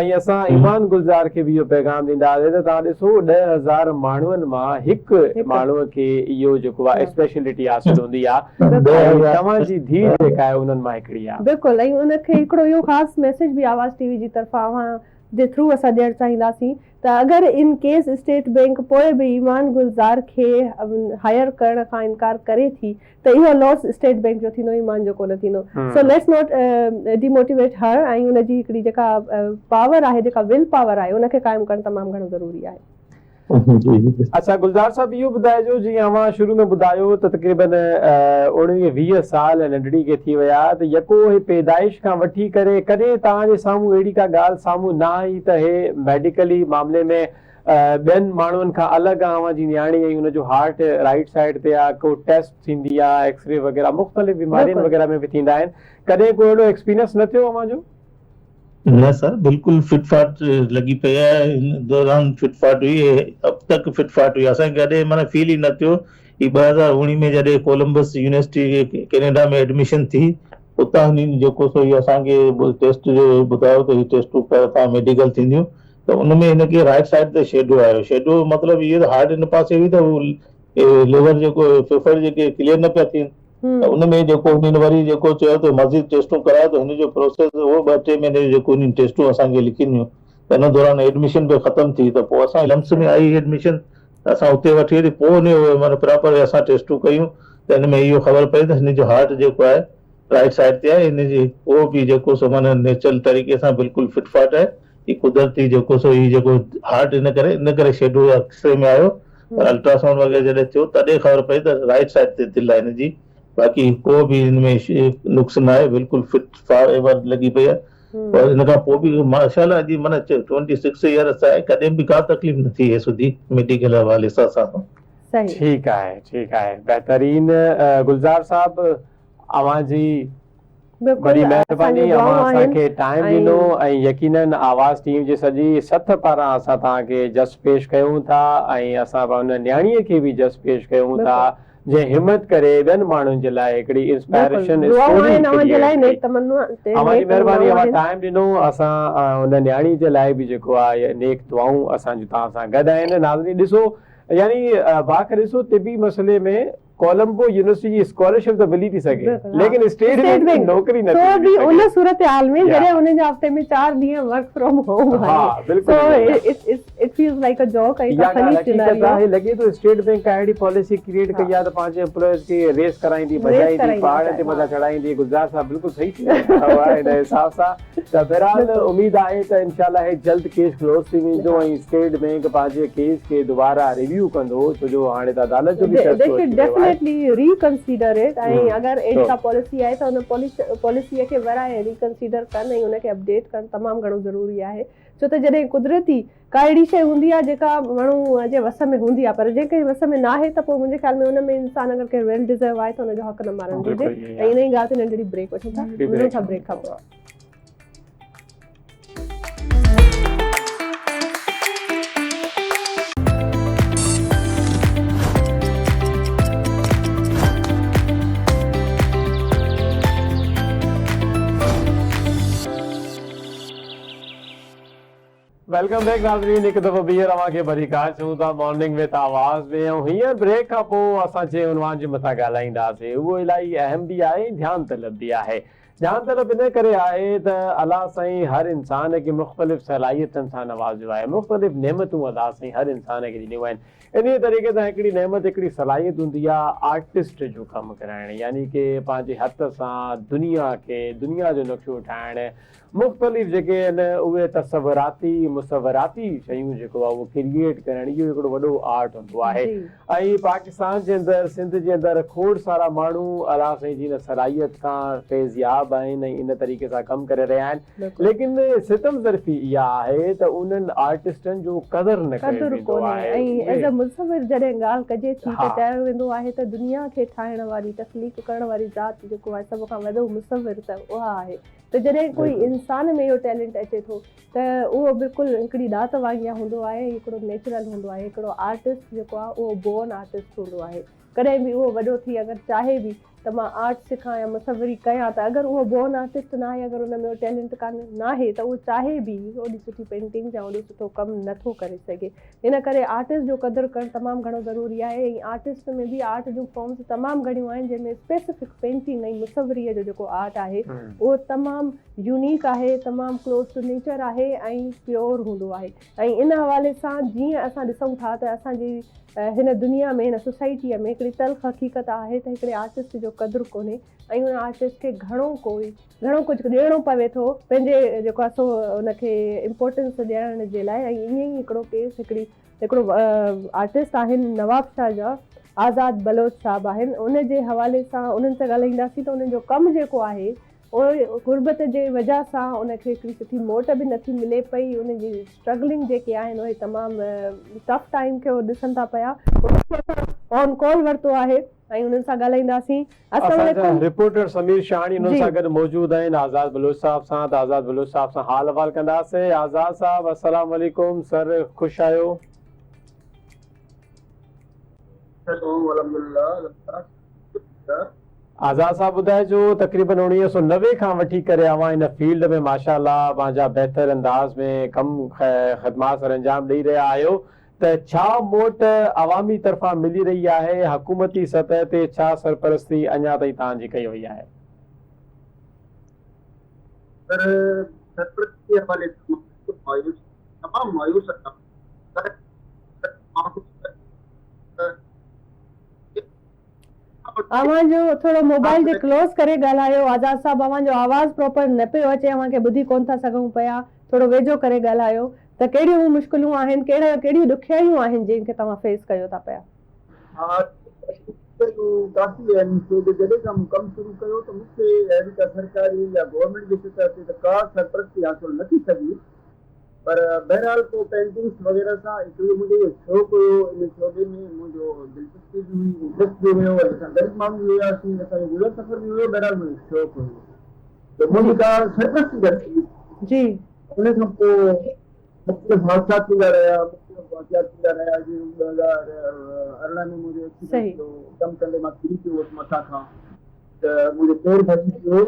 ۽ اسان ايمان گلزار کي به اهو پيغام ڏينداسين ته توهان ڏسو 10,000 ماڻهن مان هڪ ماڻهو کي اهو جيڪو آهي اسپيشلٽي حاصل هوندي آهي ۽ توهان جي ڌيء جيڪا آهي انهن مان هڪڙي آهي. بلڪل ۽ ان کي هڪڙو اهو خاص ميسيج به آواز ٽي وي جي طرفان اوهان جي ٿرو اسان ڏيڻ چاهينداسين ته اگر ان ڪيس اسٽيٽ بينڪ پوء به ايمان گلزار کي هائير ڪرڻ کان انڪار ڪري ٿي ته اهو لاس اسٽيٽ بينڪ جو ٿيندو ايمان جو ڪونه ٿيندو so let's not demotivate her ۽ ان جي هڪڙي جيڪا پاور آهي جيڪا will power آهي ان کي قائم ڪرڻ تمام گهڻو ضروري آهي. اڇا گلزار صاحب اهو ٻڌائجو جيئن اوهان شروع ۾ ٻڌايو ته تقريبن اوڻويهه ويهه سال ننڍڙي کي ٿي ويا ته يڪو هي پيدائش کان وٺي ڪري ڪڏهن توهان جي سامهون اهڙي ڪا ڳالهه سامهون نه آئي ته هي ميڊيڪلي معاملي ۾ ٻين ماڻهن کان الڳ آ اوهان جي نياڻي ۽ ان جو هارٽ رائيٽ سائيڊ تي آ ڪو ٽيسٽ ٿيندي آ ايڪسري وغيره مختلف بيمارين وغيره ۾ به ٿيندا آهن ڪڏهن ڪو اهڙو ايڪسپيرينس نه ٿيو اوهان جو؟ نه سر بلڪل فٽ فاٽ لڳي پئي آهي ان دوران فٽ فاٽ هئي اب تڪ فٽ فاٽ هئي اسان کي ڪڏهن معنيٰ فيل ئي نه ٿيو هي 2019 ۾ جڏهن ڪولمبس يونيورسٽي ڪينيڊا ۾ ايڊميشن ٿي اتان هنن جيڪو سو هي اسان کي ٽيسٽ جو ٻڌايو ته هي ٽيسٽون توهان ميڊيڪل ٿينديون ته ان ۾ هن کي رائٽ سائيڊ تي شيڊو آيو شيڊو مطلب اهو ته هارٽ هن پاسي هئي ته هو ليور جيڪو ڦڦڙ جيڪي ڪليئر نه پيا ٿين ته ان ۾ جيڪو انهن وري جيڪو چيو ته مزيد ٽيسٽون ڪرايو ته هن جو پروسيس هو ٻه ٽي مهيني جو جيڪو انهن ٽيسٽون اسان کي لکي ڏنيون ته ان دوران ايڊميشن به ختم ٿي ته پوء اسان لمس ۾ آئي ايڊميشن ته اسان اتي وٺي وياسين پوء ان معنيٰ پراپر اسان ٽيسٽون ڪيون ته ان ۾ اهو خبر پئي ته هن جو هارٽ جيڪو آهي رائٽ سائيڊ تي آهي هن جي ڪو به جيڪو سو معنيٰ نيچرل طريقي سان بلڪل فٽ فاٽ آهي هي قدرتي جيڪو سو هي جيڪو هارٽ ان ڪري ان ڪري شيڊو ايڪسري ۾ آيو پر الٽرا سائونڊ وغيره جڏهن ٿيو تڏهن خبر پئي ته رائٽ سائيڊ تي دل آهي هن جي باقي ڪو به هن ۾ نقص نه آهي بلڪل فٽ فار ايور لڳي پئي آهي پر ان کان پوء به ماشاء الله اڄ معنيٰ 26 ايئرس آهي ڪڏهن به ڪا تڪليف نه ٿي سڌي ميڊيڪل حوالي سان اسان سان. ٺيڪ آهي ٺيڪ آهي بهترين گلزار صاحب اوهان جي وڏي مهرباني اوهان اسان کي ٽائيم ڏنو ۽ يقينن آواز ٽيم جي سڄي سٿ پاران اسان توهان کي جس پيش ڪيون ٿا ۽ اسان ان نياڻي کي به جس پيش ڪيون ٿا جنهن همت ڪري ٻين ماڻهن جي لاء هڪڙي انسپائريشن اسٽوري ڪريئيٽ ڪئي. اوهان جي مهرباني اوهان ٽائيم ڏنو اسان ان نياڻي جي لاء به جيڪو آهي نيڪ دعائون اسان جون توهان سان گڏ آهن ناظرين ڏسو يعني باک ڏسو طبي مسئلي ۾ ڪولمبو يونيورسٽي جي اسڪالرشپ ته ملي ٿي سگهي ليڪن اسٽيٽ بينڪ جي نوڪري نه ٿي ملي سگهي. سو به ان صورتحال ۾ جڏهن انهن جا هفتي ۾ 4 ڏينهن ورڪ فرام هوم آهي so it feels like a joke ۽ اها ڳالهه حقيقت آهي لڳي ٿو اسٽيٽ بينڪ ڪا اهڙي پاليسي ڪريئيٽ ڪئي آهي ته پنهنجي ايمپلائيز کي ريس ڪرائيندي ڀڄائيندي پهاڙن تي مٿان چڙهائيندي گلزار صاحب بلڪل صحيح چيو آهي ان حساب سان ته بهرحال اميد آهي ته انشاء الله هي جلد ڪيس ڪلوز ٿي ويندو ۽ اسٽيٽ بينڪ پنهنجي ڪيس کي دوباره ريويو ڪندو ڇو جو هاڻي ته عدالت جو به فيصلو اچي ويو آهي. They should definitely reconsider it ۽ اگر اهڙي ڪا پاليسي آهي ته ان پاليسي کي ورائي ريڪنسيڊر ڪن ۽ ان کي اپڊيٽ ڪرڻ تمام گهڻو ضروري آهي ڇو ته جڏهن قدرتي ڪا اهڙي شيء هوندي آهي جيڪا ماڻهو جي وس ۾ هوندي آهي پر جنهن ڪنهن وس ۾ ناهي ته پوء منهنجي خيال ۾ ان ۾ انسان اگر ڪنهن ويل ڊزرو آهي ته ان جو حق نه مارڻ گهرجي ۽ انهي ڳالهه تي ننڍڙي بريڪ وٺون ٿا ملون ٿا بريڪ کان پوء. Welcome back ناظرين هڪ دفعو ٻيهر اوهان کي ڀليڪار چئون ٿا مارننگ وٿ آواز ۾ ۽ هينئر بريڪ کان پوء اسان جنهن عنوان جي مٿان ڳالهائينداسين اهو الاهي اهم به آهي ۽ ڌيان طلب به آهي ڌيان طلب ان ڪري آهي ته الله سائين هر انسان کي مختلف صلاحيتن سان نوازيو آهي مختلف نعمتون الله سائين هر انسان کي ڏنيون آهن انهيء طريقي سان هڪڙي نعمت هڪڙي صلاحيت هوندي آهي آرٽسٽ جو ڪم ڪرائڻ يعني ڪي پنهنجي هٿ سان دنيا کي دنيا جو نقشو ٺاهڻ مختلف جيڪي آهن اهي تصوراتي مصوراتي شيون جيڪو آهي اهو ڪريئيٽ ڪرڻ اهو هڪڙو وڏو آرٽ هوندو آهي ۽ پاڪستان جي اندر سنڌ جي اندر کوڙ سارا ماڻهو الله سائين جي ان صلاحيت کان فيض ياب آهن ۽ ان طريقي سان ڪم ڪري رهيا آهن ليڪن ستم ظرفي اها آهي ته انهن آرٽسٽن جو قدر نه ڪيو ويندو آهي ۽ ايز اي مصور جڏهن ڳالهه ڪجي ٿي ته چيو ويندو آهي ته دنيا کي ٺاهڻ واري تخليق ڪرڻ واري ذات جيڪو آهي سڀ کان وڏو مصور ته اها آهي ته جڏهن ڪوئي انسان ۾ اهو ٽيلنٽ اچي ٿو ته اهو بلڪل هڪڙي ڏات وانگيان هوندو آهي ۽ هڪڙو نيچرل هوندو آهي هڪڙو آرٽسٽ جيڪو آهي اهو بورن آرٽسٽ هوندو آهي ڪڏهن به اهو وڏو ٿي اگر چاهي به ته مان آرٽ سکان يا مصوري ڪيان ته اگر اهو بورن آرٽسٽ ناهي اگر ان ۾ اهو ٽيلنٽ ڪانه ناهي ته اهو چاهي به اوڏي سٺي پينٽنگز يا اوڏو سٺو ڪم نٿو ڪري سگهي ان ڪري آرٽسٽ جو قدر ڪرڻ تمام گهڻو ضروري آهي ۽ آرٽسٽ ۾ به آرٽ جون فارمز تمام گهڻيون آهن جنهن ۾ اسپيسفڪ پينٽنگ ۽ مصوريء جو جيڪو آرٽ آهي اهو تمام يونيڪ آهي تمام ڪلوز ٽو نيچر آهي ۽ پيور هوندو آهي ۽ ان حوالي سان جيئن اسان ڏسون ٿا ته اسان جي هن دنيا ۾ هن سوسائٽيء ۾ هڪڙي تلخ حقيقت آهي ته هڪڙي آرٽسٽ جو قدر ڪونهي ۽ ان آرٽسٽ کي گهڻو ڪوئي گهڻو ڪجهه ڏيڻو پوي ٿو پنهنجي جيڪو آهي سو ان کي امپورٽنس ڏيارڻ جي لاء ۽ ائين ئي هڪڙو ڪيس هڪڙي هڪڙو آرٽسٽ آهن نوابشاهه جا آزاد بلوچ صاحب آهن ان جي حوالي سان انهن سان ڳالهائينداسين ته انهن جو ڪم جيڪو آهي اهو غربت جي وجه سان ان کي هڪڙي سٺي موٽ به نٿي ملي پئي ان جي اسٽرگلنگ جيڪي آهن اهي تمام ٽف ٽائيم کي ڏسن ٿا پيا ان کي اسان آن ڪال ورتو آهي. ۽ انهن سان ڳالهائينداسين. السلام اسان جا عليڪم. رپورٽر سمير شاهاڻي انهن جي. سان گڏ موجود آهن آزاد بلوچ صاحب سان ته آزاد بلوچ صاحب سان حال احوال ڪنداسين آزاد صاحب السلام عليڪم سر خوش آهيو. آزاد صاحب ٻڌائجو تقريبن 1990 کان وٺي ڪري اوهان هن فيلڊ ۾ ماشاء الله پنهنجا بهتر انداز ۾ ڪم خدمات سرانجام ڏئي رهيا آهيو ته ڇا موٽ عوامي طرفان ملي رهي آهي، حڪومتي سطح تي ڇا سرپرستي اڃا تائين توهان جي ڪئي وئي آهي؟ سر سرپرستي جي حوالي سان مان بلڪل مايوس تمام مايوس آهيان پر اوهان جو ٿورو موبائل جي ڪلوز ڪري ڳالهايو آزاد صاحب اوهان جو آواز پراپر نه پيو اچي اوهان کي ٻڌي ڪون ٿا سگهون پيا ٿورو ويجهو ڪري ڳالهايو ته ڪهڙيون مشڪلون آهن ڪهڙا ڪهڙيون ڏکيائيون آهن جن کي توهان فيس ڪيو ٿا پيا. ها ڏکيائيون ڪافي آهن ڇو جو جڏهن کان مون ڪم شروع ڪيو ته مون کي اهڙي ڪا سرڪاري يا گورنمينٽ جي سطح تي ته ڪا سرپرستي حاصل نه ٿي سگهي پر بهرحال پوء پينٽنگس وغيره سان هڪڙو منهنجو اهو شوق هيو ان شعبي ۾ منهنجو دلچسپي به هئي انٽرسٽ به هيو ۽ اسان غريب ماڻهو به هياسين اسان جو گذر سفر به هيو بهرحال منهنجو شوق هيو ته منهنجي ڪا سرپرستي نه ٿي. جي. ان کان پوء مختلف حادثا ٿيندا رهيا مختلف واقعا ٿيندا رهيا جيئن 2018 ۾ منهنجو ايڪسيڊنٽ ٿيو ڪم ڪندي مان ڪري پيو هوس مٿان کان ته منهنجو پير ڀڄي پيو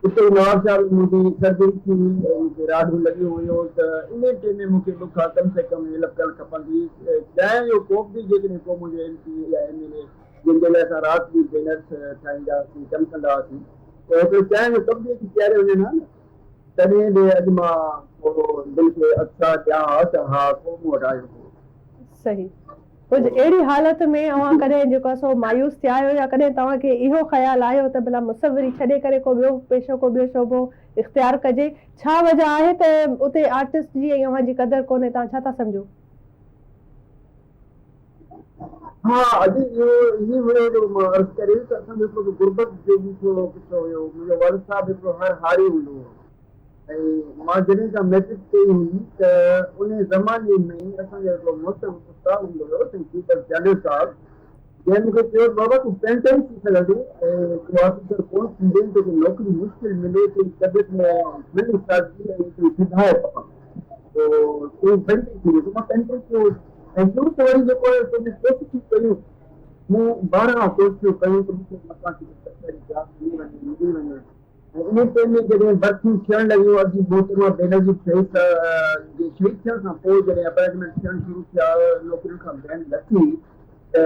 اتي ئي نوابشاهه ۾ منهنجي سرجري ٿي هئي ۽ مون کي راڊون لڳيون هيون ته انهي ٽيم ۾ مون کي ڏک آ ڪم سي ڪم هيلپ ڪرڻ کپندي هئي. چاهيان اهو ڪوبه به جيڪڏهن ڪو منهنجو ايم پي اي يا ايم اين اي جن جي لاء اسان رات ڏينهن بينرس ٺاهيندا هئاسين ڪم ڪندا هئاسين ته هڪڙو چانهه جو ڪپ به اچي پياري وڃن ها نه تڏهن به اڄ مان ٿورو دل کي اتساهه ڏيان ها ته ها ڪو مون وٽ آيو هو. صحيح. ڪجهه اهڙي حالت ۾ اوهان ڪڏهن جيڪو آهي سو مايوس ٿيا آهيو يا ڪڏهن توهان کي اهو خيال آيو ته ڀلا مصوري ڇڏي ڪري ڪو ٻيو پيشو ڪو ٻيو شعبو اختيار ڪجي؟ ڇا وجه آهي ته اتي آرٽسٽ جي ۽ اوهان جي قدر ڪونهي توهان ڇا ٿا سمجهو؟ ها اڄ اهو ائين هيو جو مان عرض ڪريس ته اسان جو هڪڙو غربت جو به ٿورو قصو هيو منهنجو والد صاحب هڪڙو هر هاري هوندو هو ۽ مان جڏهن کان مئٽرڪ ڪئي هئي ته انهي زماني ۾ اسان جو هڪڙو محترم استاد هوندو هيو سائين پيپل چانڊيو صاحب جنهن مون کي چيو ته بابا تون پينٽر ئي ٿي سگهندين ۽ تون آفيسر ڪونه ٿيندين توکي نوڪري مشڪل ملي تنهنجي طبيعت ۾ گهڻي سادگي ۽ هڪڙي سڌائپ آهي سو تون پينٽر ٿي ويندين مان پينٽر ٿيو هوس ۽ ٻيو ته وري جيڪو آهي سو مون ڪوششون ڪيون مون بارها ڪوششون ڪيون ته مون کي متان ڪٿي سرڪاري جاب ملي وڃي ملي وڃي ۽ انهي ٽيم ۾ جڏهن برٿيون ٿيڻ لڳيون اڳي محترمه بينظير شهيد جي شهيد ٿيڻ کان پوء جڏهن اپائنٽمينٽ ٿيڻ شروع ٿيا نوڪرين کان بين لٿي ته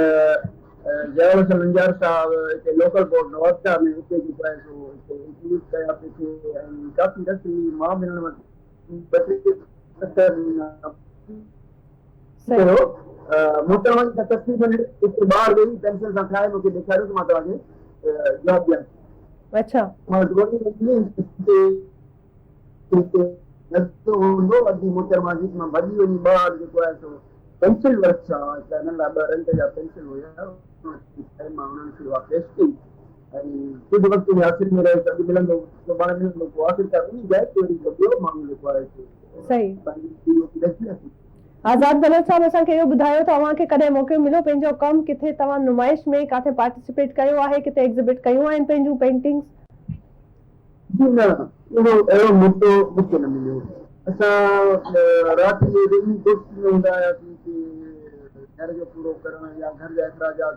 ضياء الحسن لنجار صاحب هتي لوڪل بورڊ نوابشاهه ۾ اتي جيڪو آهي سو هتي انٽرويوز ڪيا پئي ٿي ۽ ڪافي رس هئي مان به هنن وٽ ٻه ٽي چڪر ڏنا ڪيو محترمه جي تصوير ننڍڙي هتي ٻاهر ويهي پينسل سان ٺاهي مون کي ڏيکاريو ته مان توهان کي جواب ڏيان ٿي. اڇا. مان ڊوڙي وڃي هتي هتي نظر هوندو اڳي محترمه جي مان ڀڄي وڃي ٻاهر جيڪو آهي سو پينسل ورڪس آ هڪڙا ننڍا ٻه رنگ جا پينسل هيا ٺاهي مان انهن کي اها پيش ڪئي ۽ ڪجهه وقت انهي حاصل ۾ رهيس اڄ ملندو سڀاڻي ملندو پوء آخرڪار انهي جاء تي وري هڪ ٻيو ماڻهو جيڪو آهي سو صحيح. پنهنجي پيء کي آزاد بلوچ صاحب اسان کي اهو ٻڌايو ته اوهان کي ڪڏهن موقعو مليو پنهنجو ڪم ڪٿي توهان نمائش ۾ ڪاٿي پارٽيسپيٽ ڪيو آهي ڪٿي ايگزبٽ ڪيون آهن پنهنجون پينٽنگس؟ جي نه اهڙو اهڙو موقعو مون کي نه مليو اسان رات جو انهي ڪوشش ۾ هوندا هياسين ڪي گهر جو پورو ڪرڻ يا گهر جا اخراجات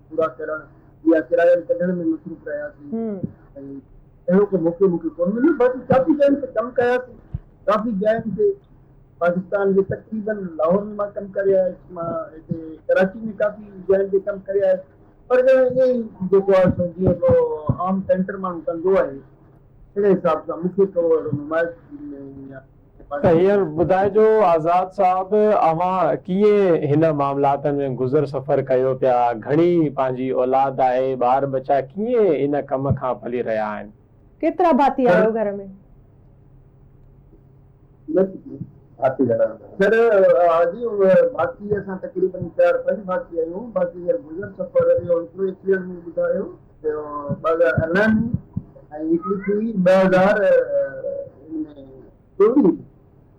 پورا ڪرڻ يا ڪراين ڪڍڻ ۾ مصروف رهياسين ۽ اهڙو ڪو موقعو مون کي ڪونه مليو باقي ڪافي جاين تي ڪم ڪياسين ڪافي جاين تي پاڪستان جي تقريبن لاهور ۾ مان ڪم ڪري آيس مان هتي ڪراچي ۾ ڪافي جاين تي ڪم ڪري آيس پر ڄڻ ائين ئي جيڪو آهي سو جيئن هڪڙو عام پينٽر ماڻهو ڪندو آهي اهڙي حساب سان مون کي ڪو اهڙو نمائش ۾ يا ته هينئر ٻڌائجو آزاد صاحب اوهان ڪيئن هن معاملاتن ۾ گذر سفر ڪيو پيا گهڻي پنهنجي اولاد آهي ٻار ٻچا ڪيئن ان ڪم کان پلي رهيا آهن. ڪيترا ڀاتي آهيو گهر ۾؟ ڀاتي گهڻا سر جي ڀاتي اسان تقريبن چار پنج ڀاتي آهيون باقي هينئر گذر سفر اهو هڪڙو ايڪسيڊنٽ مون ٻڌايو اهو 2018 ۾ ۽ هڪڙي ٿي 2024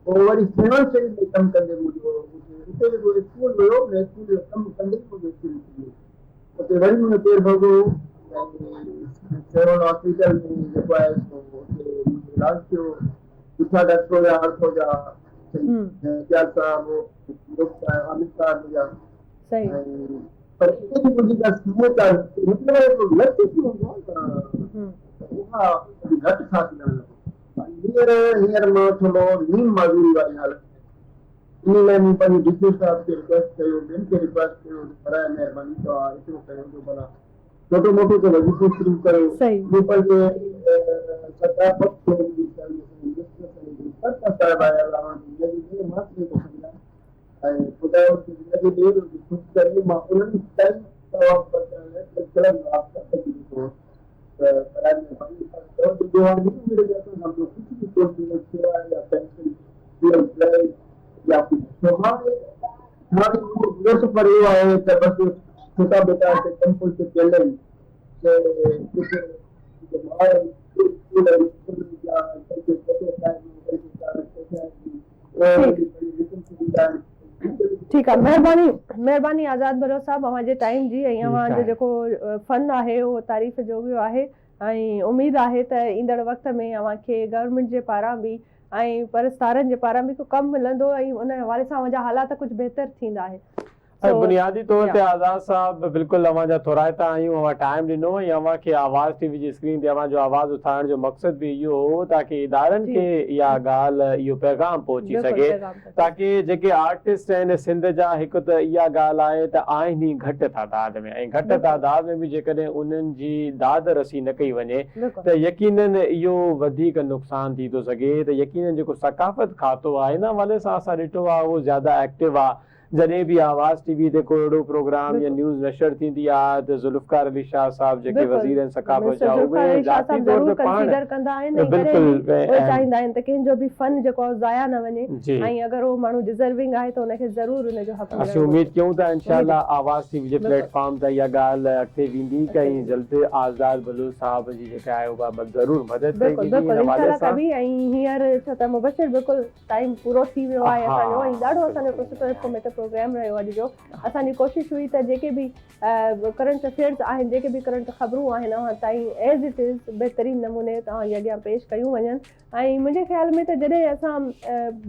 پوء وري سيوهڻ شريف ۾ ڪم ڪندي منهنجو اتي جيڪو اسڪول هيو ان اسڪول جو ڪم ڪندي منهنجو ايڪسيڊنٽ ٿي ويو. اتي وري منهنجو پير ڀڳو ۽ سيوهڻ هاسپيٽل ۾ جيڪو آهي سو اتي منهنجو علاج ٿيو. سٺا ڊاڪٽر هيا آرٿو جا، امتياز صاحب، دوست عامر صاحب جا. صحيح. ۽ پر اتي به منهنجي ڪا سهائتا مطلب هڪ لت ٿي ويندو آهي ته اها گهٽ ساٿ ڏيڻ لڳو. هينئر هينئر مان ٿورو نيم معذوري واري حالت ۾ انهي لاء مون پنهنجي ڊي سي صاحب کي رڪويسٽ ڪيو، ٻين کي رڪويسٽ ڪيو ته براء مهرباني توهان ايترو ڪيو جو ڀلا ڇوٽو موٽو ڪو وظيفو شروع ڪريو. مون پنهنجي سردار بخش کي منهنجي خيال ۾ سائين مسٽر سائين جي سرڪار صاحب آهي الله انهن کي زندگي ڏي مان ڪيئن ٿو سمجهان ۽ خدا انهن کي زندگي ڏي انهن کي خوش ڪري مان انهن تائين ثواب پهچائڻ لاء سلسله رابطا ڪندي ويٺو هوس ته براء مهرباني اسان کي چئو جو ڏيوالي عمر ۾ اسان کان ٻيو ڪجهه به ڪونه مليو سواء يا پينشن يا ڪجهه سو هاڻي هاڻي منهنجو گذر سفر اهو آهي ته بس ڇوٽا ٻيٽا هتي ڪمپوز تي پيل آهن سي ڪجهه جيڪي ٻار آهن اسڪول آهن اسڪول جا ڪنهن کي فوٽو ٺاهڻو ڪنهن کي ڪارڊ ٺاهڻو اهي پنهنجي رسم ڇڏيندا آهن. ٺيڪ آ مهرباني مهرباني آزاد بلوچ صاحب اوهان جي ٽائيم جي ۽ اوهان جو جيڪو فن آهي اهو تعريف جوڳيو آهي ۽ اميد آهي ته ايندڙ وقت ۾ اوهان کي گورنمينٽ جي پاران به ۽ پرستارن جي پاران به ڪو ڪم ملندو ۽ ان حوالي سان اوهان جا حالات ڪجهه بهتر ٿيندا آهي ۽ بنيادي طور تي آزاد صاحب بلڪل اوهان جا ٿورائتا آهيون اوهان ٽائيم ڏنو ۽ اوهان کي آواز ٽي وي جي اسڪرين تي اوهان جو آواز اٿارڻ جو مقصد به اهو هو تاڪه ادارن کي اها ڳالهه اهو پيغام پهچي سگهي تاڪه جيڪي آرٽسٽ آهن سنڌ جا هڪ ته اها ڳالهه آهي ته آهن ئي گهٽ تعداد ۾ ۽ گهٽ تعداد ۾ به جيڪڏهن انهن جي داد رسي نه ڪئي وڃي ته يقينن اهو وڌيڪ نقصان ٿي ٿو سگهي ته يقينن جيڪو ثقافت کاتو آهي ان حوالي سان اسان ڏٺو آهي اهو زياده ايڪٽو آهي جڏهن به آواز ٽي وي تي ڪو اهڙو پروگرام يا نيوز نشر ٿيندي آهي ته ذوالفقار علي شاهه صاحب جيڪي وزير آهن ثقافت جا اهي ذاتي طور تي پاڻ ڪندا آهن ۽ ڪڏهن به اهي چاهيندا آهن ته ڪنهن جو به فن جيڪو آهي ضايع نه وڃي ۽ اگر اهو ماڻهو ڊزروينگ آهي ته ان کي ضرور ان جو حق ملڻ اسين اميد ڪيون ٿا انشاء الله آواز ٽي وي جي پليٽ فارم تان اها ڳالهه اڳتي ويندي ۽ جلد آزاد بلوچ صاحب جي جيڪا آهي اها ضرور مدد ڪئي ويندي ان حوالي سان. ڪبي ۽ هينئر ڇو ته مبشر بلڪل ٽائيم پورو ٿي ويو آهي اسان جو ۽ ڏاڍو اسان جو سٺو انفارميٽو پروگرام رهيو اڄ جو اسان جي ڪوشش هئي ته جيڪي به ڪرنٽ افيئرز آهن جيڪي به ڪرنٽ خبرون آهن اوهان تائين ايز it is بهترين نموني توهان جي اڳيان پيش ڪيون وڃن ۽ منهنجي خيال ۾ ته جڏهن اسان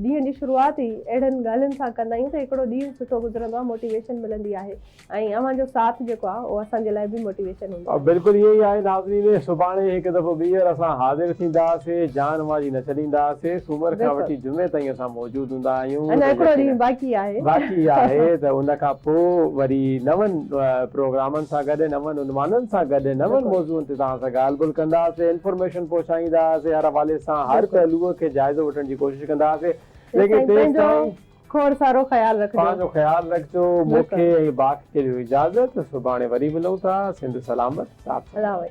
ڏينهن جي شروعات ئي اهڙن ڳالهين سان ڪندا آهيون ته هڪڙو ڏينهن سٺو گذرندو آهي موٽيويشن ملندي آهي ۽ اوهان جو ساٿ جيڪو آهي اهو اسان جي لاء به موٽيويشن هوندو آهي. بلڪل ائين ئي آهي ناظرين سڀاڻي هڪ دفعو ٻيهر اسان حاضر ٿينداسي جان اوهان جي نه ڇڏينداسي سومر کان وٺي جمعي تائين اسان موجود هوندا آهيون اڃا هڪڙو ڏينهن باقي آهي. باقي آهي ته ان کان پوء وري نون پروگرامن سان گڏ نون عنوانن سان گڏ نون موضوعن تي توهان سان ڳالهه ٻولهه ڪنداسي انفارميشن پهچائينداسي هر حوالي سان هر پهلوء کي جائزو وٺڻ جي ڪوشش ڪنداسي ليڪن تيستائين کوڙ سارو خيال رکجو. پنهنجو خيال رکجو مون کي ۽ باقي کي ڏيو اجازت سڀاڻي وري ملون ٿا سنڌ سلامت ساٿ سلامت.